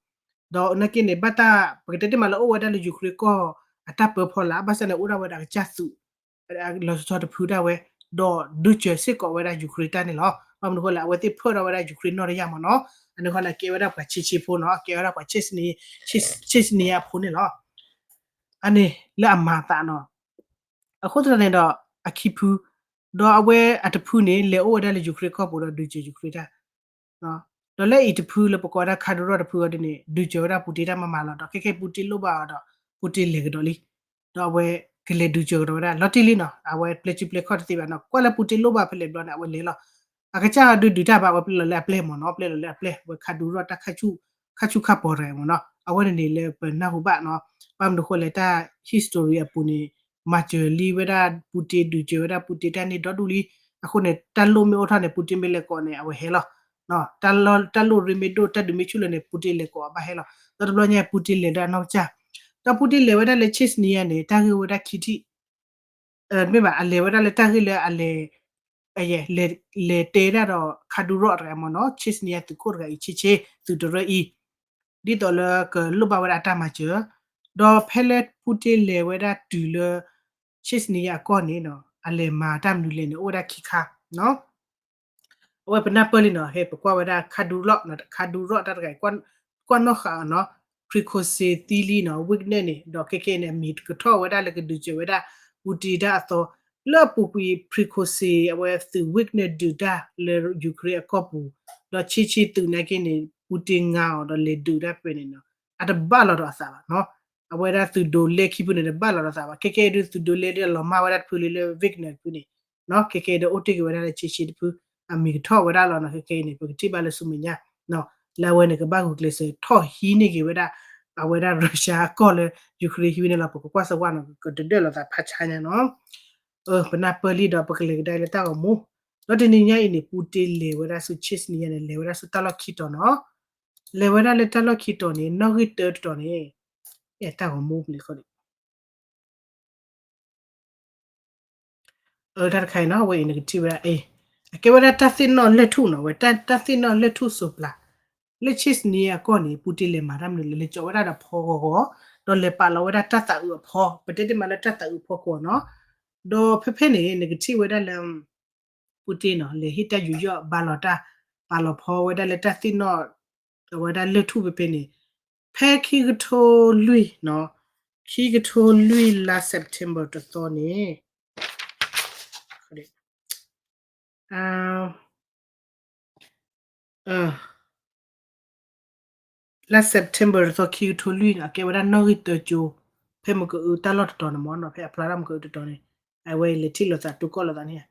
ဒီးနာ်က့န့ၣ် ဘၣ်တၢ် ပကတဲတ့ၢ်မးလၢအိၣ်ဝဲဒၣ်လၢ Ukraine ကီၢ် အတၢ်ပၢဖီလာ် ဘၣ်ဆၣ်န့ၣ်အိၣ်ဒၣ်ဝဲဒၣ်အကစၢ်သုး လီၤဆီတဖုဒၣ်ဝဲ ဒီးဒုးစၢၤစ့ၢ်ကီးဝဲဒၣ် Ukraine တၢ်န့ၣ်လီၤ. ဘၣ်မနုၤအဃိလဲၣ် အဝဲသ့ၣ်ဖၢၣ်ထီၣ်ဝဲဒၣ် Ukraine နီၢ်တယၢ်မ့ၢ်နီၤ, အန့ၣ်ဃီန့ၣ် ကဲဝဲဒၣ်ပှၤဆံးဆံးဖိနီၤ, ကဲဝဲဒၣ်ပှၤ Chechnya အဖိန့ၣ်လီၤ. အန့ၣ်လၢအမၤအသးနီၤ. အဃိသတးန့ၣ်ဒီး အခံဖု ဒီးအဝဲအတဖုန့ၣ် လဲၤအိၣ်ဝဲဒၣ်လၢ Ukraine ကီၢ်ပူၤဒီးဒုးစၢၤ Ukraine တၢ် ဒီးလၢအံၤတဖုလၢပကိးဝဲဒၣ် Kadyrov တဖုအံၤဒ်န့ၣ် ဒုးစၢၤဝဲဒၣ် Putin တၢ်မၤမၤလီၤ. ဒီးခဲကဲ Putin လိၣ်ဘၣ်အီၤဒီး Putin လဲၤကဒီးလံ. ဒီးအဝဲကလဲၤဒုးစၢၤကဒီးဝဲဒၣ် လီၤတံၢ်လံနီၤ, အဝဲပျဲစုပျဲခီၣ်တသ့ဘၣ်နီၤ, ကွၢ်လၢ Putin လိၣ်ဘၣ်ဖဲလဲၣ်ဘျီန့ၣ် အဝဲလဲၤလီၤ. အကစၢ်ဒုးဒုးတၢ်ဘၣ် အဝဲပျဲလီၤလၢအပျဲၢ်မ့ၢ်နီၤ, ပျဲလီၤလၢအပျဲၢ် အဝဲ Kadyrov တၢ်ခါဆူၣ်ခါပီၤတဂၤမ့ၢ်နီၤ, အဝဲန့ၣ်န့ၣ်လၢပနၢ်ဟူဘၣ်နီၤ. ဘၣ်မနုၤအဃိလဲၣ် တၢ် history အပူၤန့ၣ် မၤစၢၤလံဝဲဒၣ် Putin ဒုးစၢၤဝဲဒၣ် Putin တၢ်န့ၢ်ဒီဒူၣ်လံ. အဃိန့ၣ် တၢ်လိၣ်မ့ၢ်အိၣ်ထီၣ်န့ၣ် Putin မ့ၢ်လဲၤကိးန့ၣ် အဝဲဟဲလီၤ. တၢ်လိၣ်ရ့မ့ၢ်ဒိၣ် တၢ်ဒုးမ့ၢ်ဆူၣ်လၢၤန့ၣ် Putin လဲၤကိးအီၤဘၣ်ဟဲလီၤ. ဒီးတဘျီညါ Putin လဲၤလၢအနီၢ်ကစၢ်, ဒီး Putin လဲၤဝဲဒၣ်လၢ Chechnya န့ၣ် တၢ်ဂ့ၢ်ဝဲဒၣ်ခံထံၣ် မ့ၢ်ဘၣ် အလဲၤဝဲဒၣ်လၢတၢ်ဂ့ၢ်လၢအလဲၤ လဲၤတဲဒၣ်ဒီး Kadyrov တဂၤမ့ၢ်နီၤ, Chechnya သုးခိၣ်တဂၤအံၤ ဆ့ဆ့သုးတရၢအံၤ ဒ်သိးလၢကလိၣ်ဘၣ်ဝဲဒၣ်အတၢ်မၤစၢၤ, ဒီးဖဲလၢ Putin လဲၤဝဲဒၣ်တုၤလၢ Chechnya အကီၢ်န့ၣ်နီၤ အလဲၤမၤတၢ်မနုၤလဲၣ်န့ၣ် အိၣ်ဝဲဒၣ်ခံခါနီၤ. အဝဲပနၢ်ပၢၢ်လံနီၤ, ဟဲပကွၢ်ဝဲဒၣ် Kadyrov နီၤ, Kadyrov တၢ်တဂၤအံၤ ကွၢ်နီၣ်ဃာ်အီၤနီၤ, Prigozhin သံလံနီၤ, Wagner န့ၣ် ဒီးခဲကဲန့ၣ် အမံၤကထီၣ်ဝဲဒၣ်လၢကဒုးစၢၤဝဲဒၣ် Putin တၢ်အသီ, လၢအပူၤကွံာ် Prigozhin အဝဲသုး Wagner ဒုးတၢ်လၢ Ukraine အကီၢ်ပူၤ, ဒီးဆံးဆံးသုးနာ်က့န့ၣ် Putin ငါအီၤဒီးလဲၤဒုးတၢ်ဖဲန့ၣ်နီၤ, အတဘၣ်လီၤဒီးအသးဘၣ်နီၤ. အဝဲဒၣ်သုးဒိးလဲခံဖုန့ၣ် တဘၣ်လီၤဒီးအသးဘၣ်, ခဲကဲဒုးသုးဒိးလဲဒုးလီၤမၢ်ဝဲဒၣ်တဖုလၢ Wagner တဖုန့ၣ် ခဲကဲဒီးအိၣ်တ့ၢ်က့ၤဝဲဒၣ်လၢဆံးဆံးတဖု အမံၤကထီၣ်ဝဲဒၣ်လီၤနီၤ. ခဲကဲအံၤန့ၣ် ပကထံၣ်ဘၣ်လၢဆူမဲာ်ညါ လၢအဝဲန့ၣ် ကဘၣ်ဂုာ်ကျဲးစၢးထီၣ်ဟံးန့ၢ်က့ၤဝဲဒၣ် အဝဲဒၣ် Russia အကီၢ်လၢ Ukraine ဟံးဝဲန့ၣ်လီၤ. ပကကွၢ်စၢၤဝဲနီၤ, ကတဒၢၣ်လိာ်သးဖးဆါညါနီၤ. ပနၢ်ပၢၢ်လံဒီး ပကလဲၤကဒါလၢတၢ်ဂီၤမူ, ဒီးတနံၤညါအံၤန့ၣ် Putin လဲၤဝဲဒၣ်ဆူ Chechnya န့ၣ် လဲၤဝဲဒၣ်ဆူတၢ်လီၢ်ခံတီၤနီၤ. လဲၤဝဲဒၣ်လၢတၢ်လီၢ်ခံတီၤန့ၣ် နီၣ်ဂံၢ်တၢတတီၤန့ၣ် တၢ်ဂီၤမူပလံၤဃီ တၢ်တခါအံၤနီၤ, အဝဲအံၤနကထံၣ်ဝဲဒၣ်အံၤ, အကဲဝဲဒၣ်တၢ်သ့ၣ်နီၣ်လဲၢ်ထူၣ်နီၤ, ဝဲတၢ်သ့ၣ်နီၣ်လဲၢ်ထူၣ်စိးပျၤ, လၢ Chechnya အကီၢ်န့ၣ် Putin လဲၤမၤတၢ်မနုၤလဲၣ်, လဲၤကၠီဝဲဒၣ်ဒီးဖီဂီၤဂီၤ, ဒီးလဲၤပာ်လီၤဝဲဒၣ်တၢ်သးအုးအဖီ, ပတဲတ့ၢ်မးလၢတၢ်သးအုးအဖီခိၣ်နီၤ. ဒီးဖဲဖဲန့ၣ် နကထံၣ်ဝဲဒၣ်လၢ Putin နီၤ လဲၤဟ့ၣ်တၢ်ယူးယီၣ်ဘါလီၤတၢ်, ပာ်လီၤဖီဝဲဒၣ်လၢတၢ်သ့ၣ်နီၣ် အဝဲဒၣ်လဲၢ်ထူၣ်ဖဲဖဲန့ၣ်, ဖဲခံကထိလွံၢ်နီၤ, ခံကထိလွံၢ်လါ September တသီန့ၣ်, လါ September တသီ ခံကထိလွံၢ်န့ၣ် အကဲဝဲဒၣ်နီၣ်ဂံၢ်တၢကၠိ, ဖဲမကအုတၢ်လီၢ်တတီၤန့ၣ်မ့ၢ်နီၤ, ဖဲအဖျါထီၣ်မကအုတတီၤန့ၣ်, အဝဲလဲၤထံၣ်လိာ်သးတူၢ်ကီၢ်လိာ်သးန့ၣ်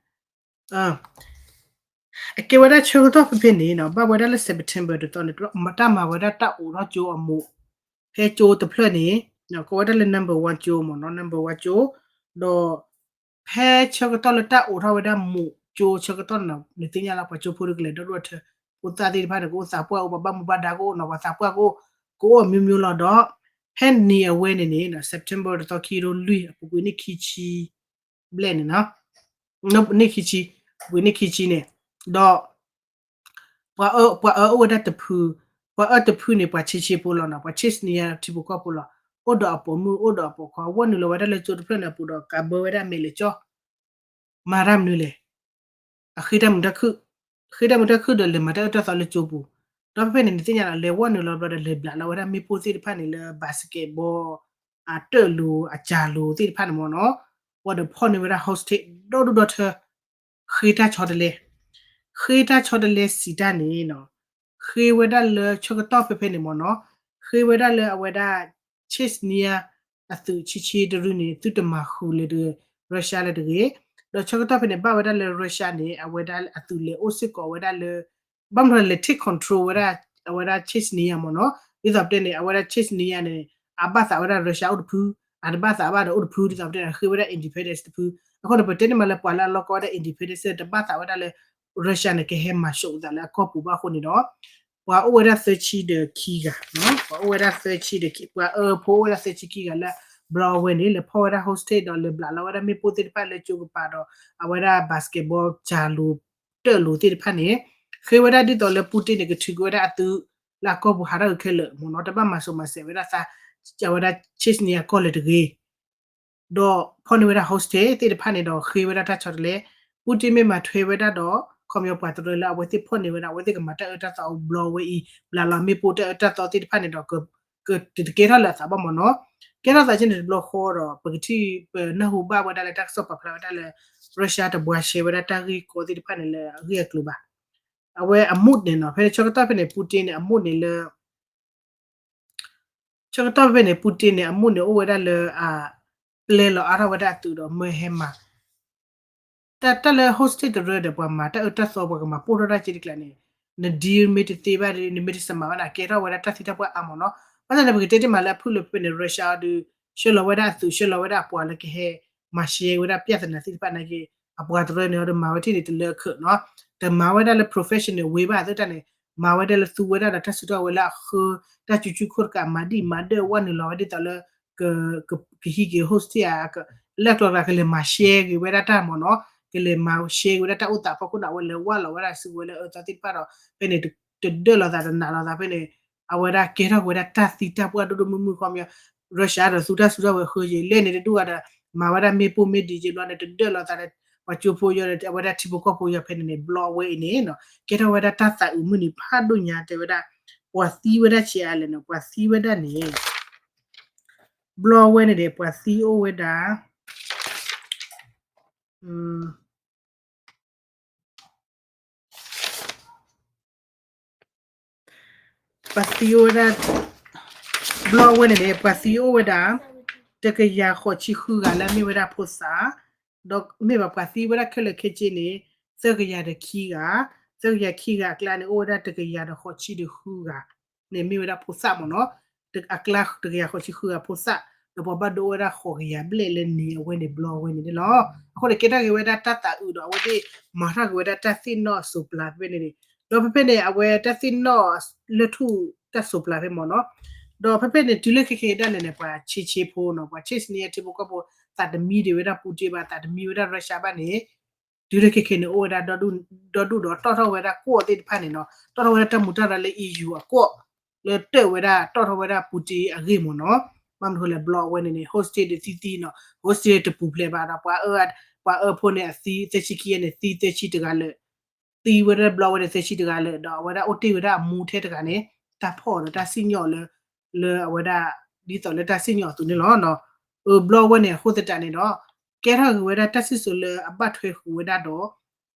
အကဲဝဲဒၣ်ဆၢကတီၢ်ဖဲဖဲန့ၣ်နီၤ, ဘၣ်ဝဲဒၣ်လၢ September တသီန့ၣ် တၢ်မၤဝဲဒၣ်တၢ်အိးထီၣ်ကၠိအမူး, ဖဲကၠိတဖျၢၣ်န့ၣ်, ကိးဝဲဒၣ်လၢ number one ကၠိမ့ၢ်နီၤ, number one ကၠိ, ဒီး ဖဲဆၢကတီၢ်လၢတၢ်အိးထီၣ်ဝဲဒၣ်မူးကၠိဆၢကတီၢ်န့ၣ်နီၤ, နသ့ၣ်ညါလၢပှၤကၠိဖိတကလဲၤဒီဒူၣ်အထၢ, ဖိသၣ်သ့ၣ်တဖၣ်န့ၣ် ကအိၣ်သးပှၢ်အိၣ်, ပှၤဘၣ်မူဘၣ်ဒါကအိၣ်နီၤ, ပှၤသးပှၢ်ကအိၣ်, ကအိၣ်အမျိုးမျိုးလီၤဒီး, ဖဲန့ၣ်အဝဲန့ၣ်န့ၣ် September တသီ ခံကထိလွံၢ် အပူၤကွံာ်န့ၣ်ခံဆံ ဘျဲၣ်န့ၣ်နီၤ, န့ၢ်ခံဆံ, ပူၤကွံာ်န့ၢ်ခံဆံန့ၣ်, ဒီး ပှၤအၢ, ပှၤအၢအိၣ်ဝဲဒၣ်တဖု, ပှၤအၢတဖုန့ၣ် ပှၤဆံးဆံးဖိလီၤနီၤ, ပှၤ Chechnya ထံဖိကီၢ်ဖိလီၤ, အိၣ်ဒီးအပိာ်မုၣ် အိၣ်ဒီးအပိာ်ခွါ, ဝီၢ်နုာ်လီၤဝဲဒၣ်လၢကၠိတဖျၢၣ်န့ၣ်အပူၤဒီး ကးဘၢဝဲဒၣ်မဲာ်လဲၤကၠီ, မၤတၢ်မနုၤလဲၣ်, အဃ့တၢ်မုာ်တၢ်ခုၣ်, ဃ့တၢ်မုာ်တၢ်ခုၣ်ဒီးလဲၤမၤတၢ်အၢတၢ်သီလၢကၠိပူၤ, ဒီးဖဲဖဲန့ၣ် နသ့ၣ်ညါလီၤ လဲၤဝီၢ်နုာ်လီၤဘျီဒီး လဲၤဘျးလီၤဝဲဒၣ်မ့ၣ်ပိၢ်သ့ၣ်တဖၣ်န့ၣ်လၢ basketball အတၢၣ်လိၤ အစၤလိၤသ့ၣ်တဖၣ်န့ၣ်မ့ၢ်နီၤ, ဝံၤဒီးဖီၣ်န့ၢ်ဝဲဒၣ် hostage ဒီဒူၣ်ဒီထၢ, ဃ့တၢ်ဆီတလဲ, ဃ့တၢ်ဆီတလဲစံးတၢ်န့ၣ်နီၤ, ဃ့ဝဲဒၣ်လၢဆၢကတီၢ်ဖဲဖဲန့ၣ်မ့ၢ်နီၤ, ဃ့ဝဲဒၣ်လၢအဝဲဒၣ် Chechnya အသုးဆံးဆံးတရူၢ်န့ၣ် သုတမၤဃုာ်လၢ Russia လၢတဂ့ၤ, ဒီးဆၢကတီၢ်ဖဲန့ၣ် ဘၣ်ဝဲဒၣ်လၢ Russia န့ၣ် အဝဲဒၣ်အသုးလဲၤအိၣ်စ့ၢ်ကီးဝဲဒၣ်လၢ ဘၣ်မနုၤလဲၣ် take control ဝဲဒၣ် အဝဲဒၣ် Chechnya မ့ၢ်နီၤ, ဒ်သိးပတဲန့ၣ် အဝဲဒၣ် Chechnya န့ၣ် အဘၣ်သးဝဲဒၣ် Russia အိၣ်တဖု, အတဘၣ်သးဘၣ်ဒီးအိၣ်တဖု, ဒ်သိးပတဲန့ၣ် ဃ့ဝဲဒၣ် independence တဖု, အဃိန့ၣ် ပတဲန့ၣ်မးလၢပှၤလၢအလီၢ်ကီဝဲဒၣ် independence တဘၣ်သးဝဲဒၣ်လၢ Russia န့ၣ် ကဟဲမၤစိာ်သးလၢအကီၢ်ပူၤဘၣ်အဃိန့ၣ်ဒီး ပှၤအိၣ်ဝဲဒၣ်သၢဆံဒီးခံဂၤ, ပှၤအိၣ်ဝဲဒၣ်သၢဆံဒီး, ပှၤအၢဖိအိၣ်ဝဲဒၣ်သၢဆံခံဂၤလၢ ဘျီအဝဲန့ၣ် လဲၤဖီၣ်ဝဲဒၣ် hostage ဒီးလဲၤဘျးလီၤဝဲဒၣ်မ့ၣ်ပိၢ်သ့ၣ်တဖၣ်လၢကၠိကပၤဒီး အဝဲဒၣ် basketball စၤလိၤ တၢၣ်လိၤသ့ၣ်တဖၣ်န့ၣ်, ဃ့ဝဲဒၣ်ဒ်သိးလၢ Putin န့ၣ် ကထုးကွံာ်ဝဲဒၣ်အသုးလၢအကီၢ်ပူၤဟးထီၣ်ခဲလၢာ်မ့ၢ်နီၤ, တဘၣ်မၤစိာ်မၤစဲးဝဲဒၣ်သး အဝဲဒၣ် Chechnya ကီၢ်လၢတဂ့ၤ ဒီးဖီၣ်န့ၢ်ဝဲဒၣ် hostage သ့ၣ်တဖၣ်န့ၣ်ဒီး ဃ့ဝဲဒၣ်တၢ်ဆီတလဲ, Putin မ့ၢ်မၤထွဲဝဲဒၣ်ဒီး ခီပညီပှၤတရၢလၢအဝဲသ့ၣ်ဖီၣ်န့ၢ်ဝဲဒၣ် အဝဲသ့ၣ်ကမၤတၢ်အၢတၢ်သီအဘျီဝဲအံၤ ဘျးလီၤမ့ၣ်ပိၢ်တၢ်အၢတၢ်သီသ့ၣ်တဖၣ်န့ၣ်ဒီး ကတကဲထီၣ်လၢအသးဘၣ်မ့ၢ်နီၤ. ကဲထီၣ်သးကဲန့ၣ်တဘျီဃီဒီး ပကထံၣ်ပနၢ်ဟူဘၣ်ဝဲဒၣ်လၢတၢ်ကစီၣ်ပာ်ဖျါဝဲဒၣ်လၢ Russia တဘှါရှဲဝဲဒၣ်တၢ်ဂ့ၢ်ကီသ့ၣ်တဖၣ်န့ၣ်လၢအဂ့ၢ်အကျိၤဘၣ်. အဝဲအမူးန့ၣ်နီၤ ဖဲန့ၣ်ဆၢကတီၢ်ဖဲန့ၣ် Putin န့ၣ် အမူးန့ၣ်လၢ ဆၢကတီၢ်ဖဲန့ၣ် Putin န့ၣ် အမူးန့ၣ်အိၣ်ဝဲဒၣ်လၢ အ ပျဲလီၤအါထီၣ်ဝဲဒၣ်အသုးဒီးမၢဟဲမၤ တၢ်လၢ hostage တရၢဒီး ပှၤမၤတၢ်အၢတၢ်သီ ပှၤကမၤပိၢ်ထီၣ်တၢ်က့တကျါန့ၣ် န deal မ့ၢ်တသ့ဘၣ်ဒီး နမ့ၢ်တစမၤဘၣ်န့ၣ် ကဲထီၣ်ဝဲဒၣ်တၢ်သံတၢ်ပှၢ်အါမ့ၢ်နီၤ. ဘၣ်ဆၣ်န့ၣ် ပကတဲတ့ၢ်မးလၢအဖုၣ်လၢဖဲန့ၣ် Russia အီၤဒီး ဆှၢလီၤဝဲဒၣ်အသုး ဆှၢလီၤဝဲဒၣ်အပှၤလၢကဟဲ မၤရှဲဝဲဒၣ် ပြဿနာ သ့ၣ်တဖၣ်နာ်က့ အပှၤတရၢန့ၣ်ဒီး မၤဝဲထံၣ်န့ၣ်တလၢအခၢးနီၤ. တမၤဝဲဒၣ်လၢ professional way ဘၣ် အသ့ၣ်တဖၣ်န့ၣ် မၤဝဲဒၣ်လၢသူဝဲဒၣ်ဒီးတၢ်စုထီၣ်ဝဲလၢအဃၢ တၢ်စုဆူၣ်ခိၣ်တကး မၤဒံၣ်မၤဒၢၣ်ဝဲနုာ်လီၤဝဲဒ်သိးလၢ ကဟံးက့ၤ hostage ဧါ လၢအကျိၤကျါ ကလဲၤမၤရှဲက့ၤဝဲဒၣ်တၢ်မ့ၢ်နီၤ, ကလဲၤမၤရှဲက့ၤဝဲဒၣ်တၢ်အိၣ်သးအဖီခိၣ်န့ၣ် အဝဲလဲၤဝဲလီၤဝဲဒၣ်စုကဝဲၤလၢအအၢသီသ့ၣ်တဖၣ်ဒီး ဖဲန့ၣ် တဒၢၣ်လိာ်သးတနာ်လိာ်သးဖဲန့ၣ် အဝဲဒၣ်ကဲထီၣ်ဝဲဒၣ်တၢ်သံတၢ်ပှၢ်ဒိၣ်ဒိၣ်မုၢ်မုၢ်ခီပညီ Russia ဒီးသူတၢ်စုထီၣ်ဝဲဃၢယံၤ လဲၣ်န့ၣ်တဒူၣ်ဂၤဒီး မၤဝဲဒၣ်မ့ၣ်ပိၢ်မ့ၢ်ဒံးက့ဘျီန့ၣ် တဒၢၣ်လိာ်သးဒီး ပှၤကၠိဖိယီၤဒီး အဝဲဒၣ်ထံဖိကီၢ်ဖိယီၤဖဲန့ၣ်န့ၣ် ဘျီအဝဲအံၤန့ၣ်နီၤ ကဲထီၣ်ဝဲဒၣ်တၢ်သးအုးမုၢ်နံၤဖးဒိၣ်ညါတဲဝဲဒၣ် ပှၤသံဝဲဒၣ်ဆံးအါလဲၣ်နီၤ ပှၤသံဝဲဒၣ်န့ၣ် ဘျီအဝဲန့ၣ်ဒီး ပှၤသံအိၣ်ဝဲဒၣ် ပှၤသံအိၣ်ဝဲဒၣ် ဘျီအဝဲန့ၣ်န့ၣ် ပှၤသံအိၣ်ဝဲဒၣ် တကယၤဃိးဆံဃုဂၤလၢအမ့ၢ်ဝဲဒၣ်ဖိသၣ်, ဒီးမ့ၢ်ဘၣ်ပှၤသံဝဲဒၣ်ခဲလၢာ်ခဲဆ့န့ၣ် သၢကယၤဒီးခံဂၤ, သၢကယၤခံဂၤအကျါန့ၣ် အိၣ်ဝဲဒၣ်တကယၤဒီးဃိးဆံဒီးဃုဂၤန့ၣ် မ့ၢ်ဝဲဒၣ်ဖိသၣ်မ့ၢ်နီၤ, အကျါတကယၤဃိးဆံဃုဂၤဖိသၣ်, ဒီးပှၤဘၣ်ဒိဝဲဒၣ်ဃိးကယၤဘျဲၣ်လၢန့ၣ်အဝဲန့ၣ်ဘျီအဝဲန့ၣ်န့ၣ်လီၤ. အဃိန့ၣ် ကဲထီၣ်က့ၤဝဲဒၣ်တၢ်သးအုးဒီးအဝဲသ့ၣ်မၤထီၣ်က့ၤဝဲဒၣ်တၢ်သ့ၣ်နီၣ်အစိးပျၤဖဲန့ၣ်န့ၣ်, ဒီးဖဲဖဲန့ၣ် အဝဲတၢ်သ့ၣ်နီၣ်လၢထူၣ်တၢ်စိးပျၤဖဲမ့ၢ်နီၤ, ဒီးဖဲဖဲန့ၣ် တုၤလၢခဲခဲအံၤဒၣ်လဲာ်န့ၣ် ပှၤဆ့ဆ့ဖိနီၤ ပှၤဆ့ၣ်စနံယဲၢ်ထံဖိကီၢ်ဖိ သးတမံဒံးဝဲဒၣ် Putin ဘၣ် သးတမံဝဲဒၣ် Russia ဘၣ်န့ၣ် တုၤလၢခဲခဲန့ၣ် အိၣ်ဝဲဒၣ်ဒီဒူၣ်ဒီးတီၣ်ထီၣ်ဝဲဒၣ်ကီၢ်သ့ၣ်တဖၣ်န့ၣ်နီၤ, တီၣ်ထီၣ်ဝဲဒၣ်တၢ်မူတၢ်ရၢ်လၢ EU အကီၢ် လၢတၢၣ်ဝဲဒၣ်တီၣ်ထီၣ်ဝဲဒၣ် Putin အဂ့ၢ်မ့ၢ်နီၤ, ဘၣ်မနုၤဃိလဲၣ် ဘျီအဝဲန့ၣ်န့ၣ် hostage ဒ်သံသံနီၤ, hostage တပူၤဖျဲးဘၣ်ဒီး ပှၤအၢဖိန့ၣ် အသံသၢဆံခံဂၤန့ၣ် သံသၢဆံတဂၤလၢာ် သံဝဲဒၣ်ဘျီဝဲန့ၣ် သၢဆံတဂၤလၢာ် ဒီးအဝဲဒၣ်အိၣ်တ့ၢ်ဝဲဒၣ်အမူထဲတဂၤန့ၣ် တၢ်ဖီၣ်ဒီးတၢ်စံၣ်ညီၣ်လၢ လၢအဝဲဒၣ် ဒ်သိးလၢတၢ်စံၣ်ညီၣ်အသိးန့ၣ်လီၤ. အဘျီဝဲန့ၣ် အဃိသတးန့ၣ်ဒီး ကဲထီၣ်က့ၤဝဲဒၣ်တၢ်စံၣ်စိၤလၢအဘၣ်ထွဲဃုာ်ဝဲဒၣ်ဒီး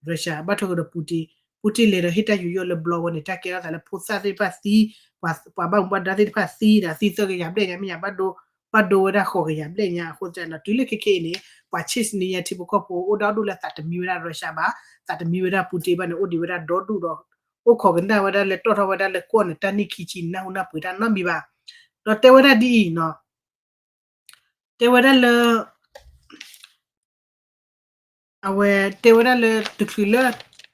Russia ဘၣ်ထွဲဃုာ်ဒီး Putin, Putin လဲၤဒီးဟ့ၣ်တၢ်ယူးယီၣ်လၢဘျီဝဲန့ၣ် တၢ်ကဲထီၣ်သးလၢဖိသၣ်သ့ၣ်တဖၣ်သံ, ပှၤဘၣ်မူဘၣ်ဒါသ့ၣ်တဖၣ်သံဒီးသံသၢကယၤဘျဲၣ်ညါ မ့ၢ်ညါ ဘၣ်ဒိဝဲဒၣ်ဃိးကယၤဘျဲၣ်ညါ အဃိသတးန့ၣ်ဒီး တုၤလၢခဲခဲအံၤန့ၣ် ပှၤဆ့ၣ်စနံယဲၢ်ထံဖိကီၢ်ဖိအိၣ်ဒၣ်ဒူၣ်လၢသးတမံဝဲဒၣ် Russia ဘၣ်, သးတမံဝဲဒၣ် Putin ဘၣ်န့ၣ် အိၣ်ဒံးဝဲဒၣ်ဒီဒူၣ်ဒီး အိၣ်ခိးကနၣ်ဝဲဒၣ်လၢတီၣ်ထီၣ်ဝဲဒၣ်လၢကီၢ်န့ၣ် တၢ်နံၣ်ခံဆံ နၢ်ဟူနၢ်ပှ့ၤတၢ်နီတမံၤဘၣ်. ဒီးတဲဝဲဒၣ်ဒ်အံၤနီၤ, တဲဝဲဒၣ်လၢ အဝဲတဲဝဲဒၣ်လၢ တချုးလၢ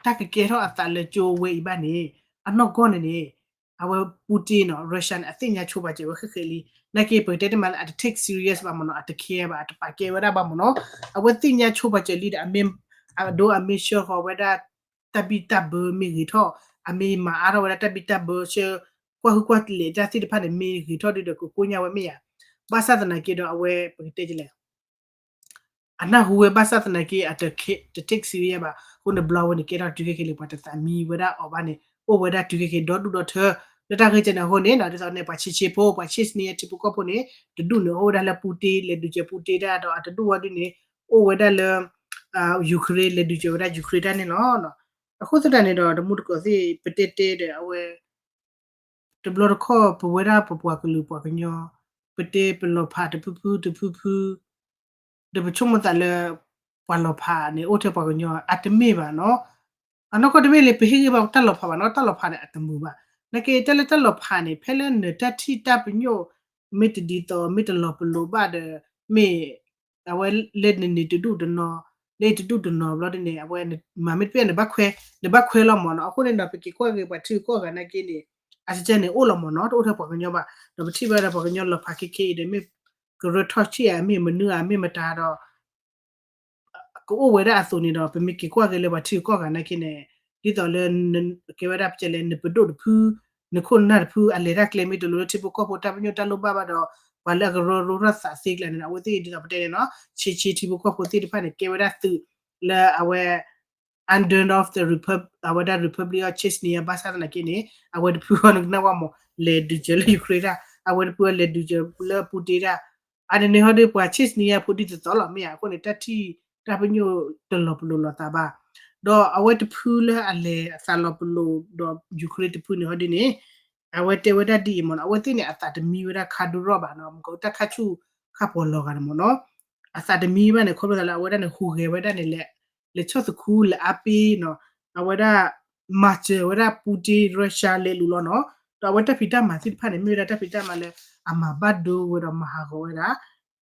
တၢ်ကကဲထီၣ်အသးလၢကၠိဝဲအံၤဘၣ်န့ၣ် အနီၢ်ကီၢ်န့ၣ်န့ၣ် အဝဲ Putin နီၤ Russia န့ၣ် အသ့ၣ်ညါဆိပာ်စၢၤဝဲဃဲဃဲလံ. နာ်က့ ပကတဲတမံၤလၢ အတ take serious ဘၣ်မ့ၢ်နီၤ, အတ care ဘၣ်, အတပာ်ကဲဝဲဒၣ်ဘၣ်မ့ၢ်နီၤ. အဝဲသ့ၣ်ညါဆိပာ်စၢၤလံဒီး အမ့ၢ် အဒိ အမ့ၢ်ဆှၢဃီၤဝဲဒၣ် တၢ်ဘံၣ်တၢ်ဘၢမ့ၢ်ဂ့ၤထီၣ်, အမ့ၢ်မၤအါထီၣ်ဝဲဒၣ်တၢ်ဘံၣ်တၢ်ဘၢ ဆှၢ ကွၢ်ဟုၣ်ကွၢ်လဲၤတၢ်သ့ၣ်တဖၣ်န့ၣ် မ့ၢ်ဂ့ၤထီၣ်ဒုဒီး ကကိညၢ်ဝဲမ့ၢ်ယၤ. ဘၣ်ဆၣ်သနာ်က့ဒီး အဝဲပကတဲလဲၣ် အနၢ်ဟူဝဲဘၣ်ဆၣ်သနာ်က့ အတ take serious ဘၣ်. အဃိန့ၣ် ဘျီဝဲန့ၣ် ကဲထီၣ်တုၤခဲခဲလံ ပှၤတသးမံဝဲဒၣ်အီၤဘၣ်န့ၣ် အိၣ်ဝဲဒၣ်တုၤခဲခဲဒီဒူၣ်ဒီထၢ လၢတၢ်ဂ့ၢ်ကဲန့ၣ်အဃိန့ၣ် ဒ်သိးန့ၣ် ပှၤဆံးဆံးဖိ ပှၤဆ့ၣ်စနံယဲၢ်ထံဖိကီၢ်ဖိန့ၣ် တဒူၣ်န့ၣ် အိၣ်ဝဲဒၣ်လၢ Putin လဲၤဒုးစၢၤ Putin တၢ်ဒီး အတဒူၣ်ဝဲဒၣ်န့ၣ် အိၣ်ဝဲဒၣ်လၢ Ukraine လဲၤဒုးစၢၤဝဲဒၣ် Ukraine တၢ်န့ၣ်လီၤ. အဃိသတးန့ၣ်ဒီး တမူတကိးသ့ၣ် ပတဲတဲဒီး အဝဲ တဘျီတခီၣ် ပဝဲဒၣ်ပပှၤကလုာ်ပှၤကညီ ပတဲပလီၤဖးတဖုဖုတဖုဖု ဒီးပဆိကမိၣ်သးလၢ ပှၤလီၤဖးန့ၣ် အိၣ်ထဲပှၤကညီ အတမ့ၢ်ဘၣ်နီၤ. အနီၢ်ကီၢ်တမ့ၢ်လၢပဟ့ၣ်ဂံၢ်ဘါတၢ်လီၤဖးဘၣ်နီၤ, တၢ်လီၤဖးန့ၣ် အတမုာ်ဘၣ်. နာ်က့ တၢ်လၢတၢ်လီၤဖးန့ၣ် ဖဲလၢနတၢ်ထံၣ်တၢ်ပညိၣ် မ့ၢ်တဒ်သိး မ့ၢ်တလီၤပလိာ်ဘၣ်ဒီး မ့ၢ် အဝဲလၢနန့ၢ်တဒူၣ်တနီၤ လၢတဒူၣ်တနီၤဘျီဒ်န့ၣ် အဝဲမၤမ့ၢ်တပ့ၢ် နဘၣ်ခွဲလီၤမ့ၢ်နီၤ. အဃိန့ၣ်ဒီး ပက့ၤကွၢ်က့ၤပှၤထံဂုၤကီၢ်ဂၤနာ်က့န့ၣ် အစကဲန့ၣ်အိၣ်လီၤမ့ၢ်နီၤ, တအိၣ်ထဲပှၤကညီဘၣ်. ဒီးပထံၣ်ဘၣ်ဒီးပှၤကညီလီၤဖးခဲခဲအံၤဒီး မ့ၢ်ကရၢထီၣ်ဆံၣ်ဧါ မ့ၢ်မနုၤဧါ မ့ၢ်မတၤဒီး ကအိၣ်ဝဲဒၣ်အသိးန့ၣ်ဒီး ပမ့ၢ်က့ၤကွၢ်က့ၤလၢပှၤထံဂုၤကီၢ်ဂၤနာ်က့န့ၣ် ဒ်သိးလၢ ကဲဝဲဒၣ်ပကလဲၣ် နပဒိၣ်တဖု နခိၣ်နနၢ်တဖု အလဲၤတၢ်ကျဲမ့ၢ်တလိၤလၢထံဖိကီၢ်ဖိတၢ်ပညိၣ်တၢ်လိၣ်ဘၣ်ဘၣ်ဒီး ပှၤလၢအကရၢကရိထီၣ်သးသ့ကျါန့ၣ် အဝဲသ့ၣ်ဒ်သိးပတဲန့ၣ်နီၤ ဆ့ဆ့ထံဖိကီၢ်ဖိသ့ၣ်တဖၣ်န့ၣ် ကဲဝဲဒၣ်သုးလၢအဝဲ under of the Repub- အဝဲဒၣ် Republic of Chechnya ဘၣ်ဆၣ်သနာ်က့န့ၣ် အဝဲတဖုဃီနကနၣ်ဝဲမး လဲၤဒုးစၢၤလၢ Ukraine တၢ် အဝဲတဖုဃီလဲၤဒုးစၢၤလၢ Putin တၢ် အန့ၣ်န့ၣ်ဟီဒီးပှၤ Chechnya ဖိဒ်သိးသိးလီၤ မ့ၢ်ဧါ အဃိန့ၣ် တၢ်ထံၣ်တၢ်ပညိၣ်တလီၤပလိာ်လိာ်သးဘၣ် ဒီးအဝဲတဖုလၢအလဲၤအသးလီၤပလိာ်ဒီး Ukraine တဖုန့ၣ်ဟီဒ်န့ၣ် အဝဲတဲဝဲဒၣ်ဒ်အံၤမ့ၢ်နီၤ အဝဲသ့ၣ်န့ၣ် အသးတမံဝဲဒၣ်ခါဒုရီၣ်ဘၣ်နီၤ မ့ၢ်ကတၢ်ခါဆူၣ်ခါပှီၤလီၤဂာ်န့ၣ်မ့ၢ်နီၤ အသးတမံဘၣ်န့ၣ် ခီဖျိသးလၢအဝဲဒၣ်န့ၣ် ဟူးဂဲၤဝဲဒၣ်န့ၣ်လဲၤ လဲၤဆီၣ်သခူ လဲၤအါပ့ၤနီၤ အဝဲဒၣ် မၤစၢၤဝဲဒၣ် Putin Russia လဲၤလူၤလီၤနီၤ ဒီးအဝဲတၢ်ဖံးတၢ်မၤသ့ၣ်တဖၣ်န့ၣ် မ့ၢ်ဝဲဒၣ်တၢ်ဖံးတၢ်မၤလၢ အမၤဘၣ်ဒိဝဲဒီးမၤဟးဂီၤဝဲဒၣ်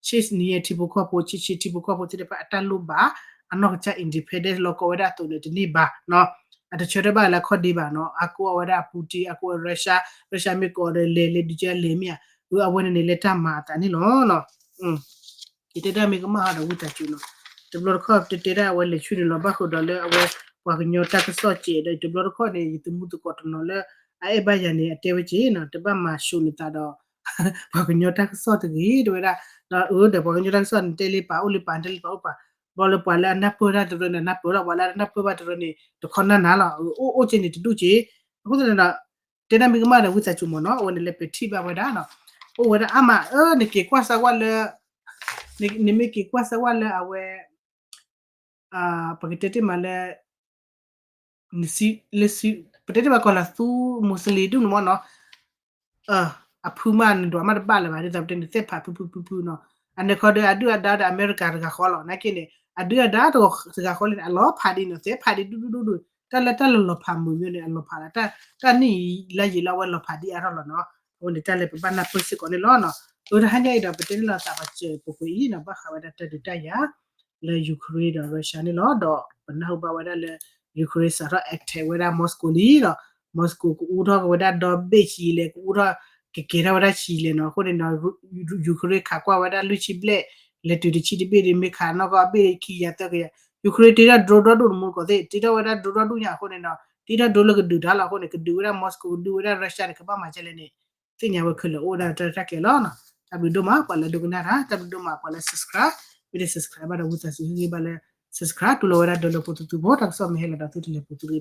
Chechnya ထံဖိကီၢ်ဖိ ဆ့ဆ့ထံဖိကီၢ်ဖိသ့ၣ်တဖၣ်အတၢ်လိၣ်ဘၣ် အနီၢ်ကစၢ် independence လီၤကီဝဲဒၣ်အသိးန့ၣ်တန့ၢ်ဘၣ်နီၤ အတဆၢထၢၣ်ဘၣ်လၢခီၣ်ဒ့ဘၣ်နီၤ အကိးဝဲဒၣ် Putin အကိးဝဲ Russia Russia မ့ၢ်ကိးဒီးလဲၤလဲၤဒုးကဲလဲၤမ့ၢ်ဧါ အဝဲန့ၣ်န့ၣ် လဲၤတၢ်မၤအသးန့ၣ်လီၤ ယတဲတၢ်မ့ၢ်ကမၣ်ဟီဒီးဝံသးစူၤနီၤ တဘျီတခီၣ်တဲတဲဒၣ်အဝဲလဲၤဆူန့ၣ်လီၤ ဘၣ်ဃုာ်ဒီးလၢအဝဲ ပှၤကညီတၢ်ကစီၣ်စဲးဒီး တဘျီတခီၣ်န့ၣ် ယသမူသကိးတနီၤလၢ အအဲၣ်ဘၣ်ယၤန့ၣ် အတဲဝဲက့ၤနီၤ တဘၣ်မၤၡိးနသးဒီး ပှၤကညီတၢ်ကစီၣ်တဂ့ၤ တဲဝဲဒၣ် ဒီးအၢဒီးပှၤကညီတၢ်ကစီၣ်န့ၣ် တဲလၢပာ်အိၣ်လၢပာ် တဲလၢပာ်အိၣ်ပာ် ဘျီလၢပှၤလၢအနၢ်ပၢၢ်တၢ်တရၢန့ၣ် နၢ်ပၢၢ်လီၤ ပှၤလၢအနၢ်ပၢၢ်ဘၣ်တရၢန့ၣ် တခီနၢ်နၤလီၤ အိၣ်အိၣ်က့ၤန့ၣ်တဒူၣ်က့ၤ အဃိသတးဒီး တဲဒၣ်မ့ၢ်ကမၣ်ဒီးဝံသးစူၤမ့ၢ်နီၤ အဝဲန့ၣ်လဲၤပဲာ်ထံၣ်ဘၣ်ဝဲဒၣ်နီၤ အိၣ်ဝဲဒၣ်အါမး အၢ နက့ၤကွၢ်စၢၤဝဲလၢ နမ့ၢ်က့ၤကွၢ်စၢၤဝဲလၢအဝဲ ပကတဲတ့ၢ်မးလၢ ပတဲတ့ၢ်မးကီးလီၤသူ Muslim ဒူၣ်န့ၣ်မ့ၢ်နီၤ အဖုမးနဒွးမးတဘၣ်လၢၤဘၣ် ဒ်သိးပတဲန့ၣ် သ့ၣ်ဖးဖုဖုဖုဖုနီၤ အန့ၣ်ခီဒီးအဒုၣ်အဒါဒီးအမဲရကၤတဂၤဃီလီၤ နာ်က့န့ၣ် အဒုၣ်အဒါတဂၤဃီလံန့ၣ် အလီၤဖးဒ်နီၤ သ့ၣ်ဖးဒ်ဒူၣ်ဒူၣ်ဒူၣ်ဒူၣ် တၢ်လၢတၢ်လီၤလီၤဖးမုာ်မ့ၢ်န့ၣ် အလီၤဖးလီၤ တၢ်နံၣ်လါယံာ်လၢအဝဲလီၤဖးဒ်အါထီၣ်လီၤနီၤ အဝဲန့ၣ်တၢ်လၢပဘၣ်နၢ်ပၢၢ်စ့ၢ်ကီးန့ၣ်လီၤနီၤ အၢ တဟါညါအံၤဒီး ပတဲန့ၣ်လီၤသးပှၤစၢၤပူၤကွံာ်အံၤနီၤ ဘၣ်ဃးဝဲဒၣ်တၢ်ဒုးတၢ်ယၤ လၢ Ukraine ဒီး Russia န့ၣ်လီၤ ဒီးပနၢ်ဟူဘၣ်ဝဲဒၣ်လၢ Ukraine စးထီၣ် attack ဝဲဒၣ် Moscow လံဒီး Moscow ကအူထီၣ်က့ၤဝဲဒၣ်ဒီဘ့ၣ်ဆံးလဲၣ် ကအူထီၣ်ကကဲၤထီၣ်ဝဲဒၣ်ဆံးလဲၣ်နီၤ အဃိန့ၣ်ဒီး Ukraine ခးကွၢ်ဝဲဒၣ်လွံၢ်ဆံဘျဲၣ် လဲၤတုၤတဆံတဘ့ၣ်ဒီး မ့ၢ်ခးနီၢ်ကီၢ်အဘ့ၣ် ခံကယၤသၢကယၤ Ukraine တ့ထီၣ် drone ဒီဒူၣ်န့ၣ်မူကီၢ်သ့ၣ် တ့ထီၣ်ဝဲဒၣ် drone ဒီဒူၣ်ညါအဃိန့ၣ်ဒီး တ့ထီၣ် drone လၢကဒုးတၢ်လီၤအဃိန့ၣ် ကဒုးဝဲဒၣ် Moscow ကဒုးဝဲဒၣ် Russia န့ၣ် ကဘၣ်မၤဒ်လဲၣ်န့ၣ် သ့ၣ်ညါဝဲခဲလၢာ်အိၣ်ဝဲဒၣ်တၢ်တၢ်ကျဲၤလီၤနီၤ တၢ်ဘျုးဒိၣ်မး ပှၤလၢဒိကနၣ်တၢ် တၢ်ဘျုးဒိၣ်မး ပှၤလၢ subscribe မ့ၢ်တ subscribe ဘၣ်ဒီးဝံသးစူၤဟ့ၣ်ဂံၢ်ဘါလၢ subscribe တူၢ်လိာ်ဝဲဒၣ်ဒီလၢဖိသုသုဖိ တၢ်ကစီၣ်မ့ၢ်ဟဲလီၤဒီးသုတလဲၤပူၤသုတဂ့ၤ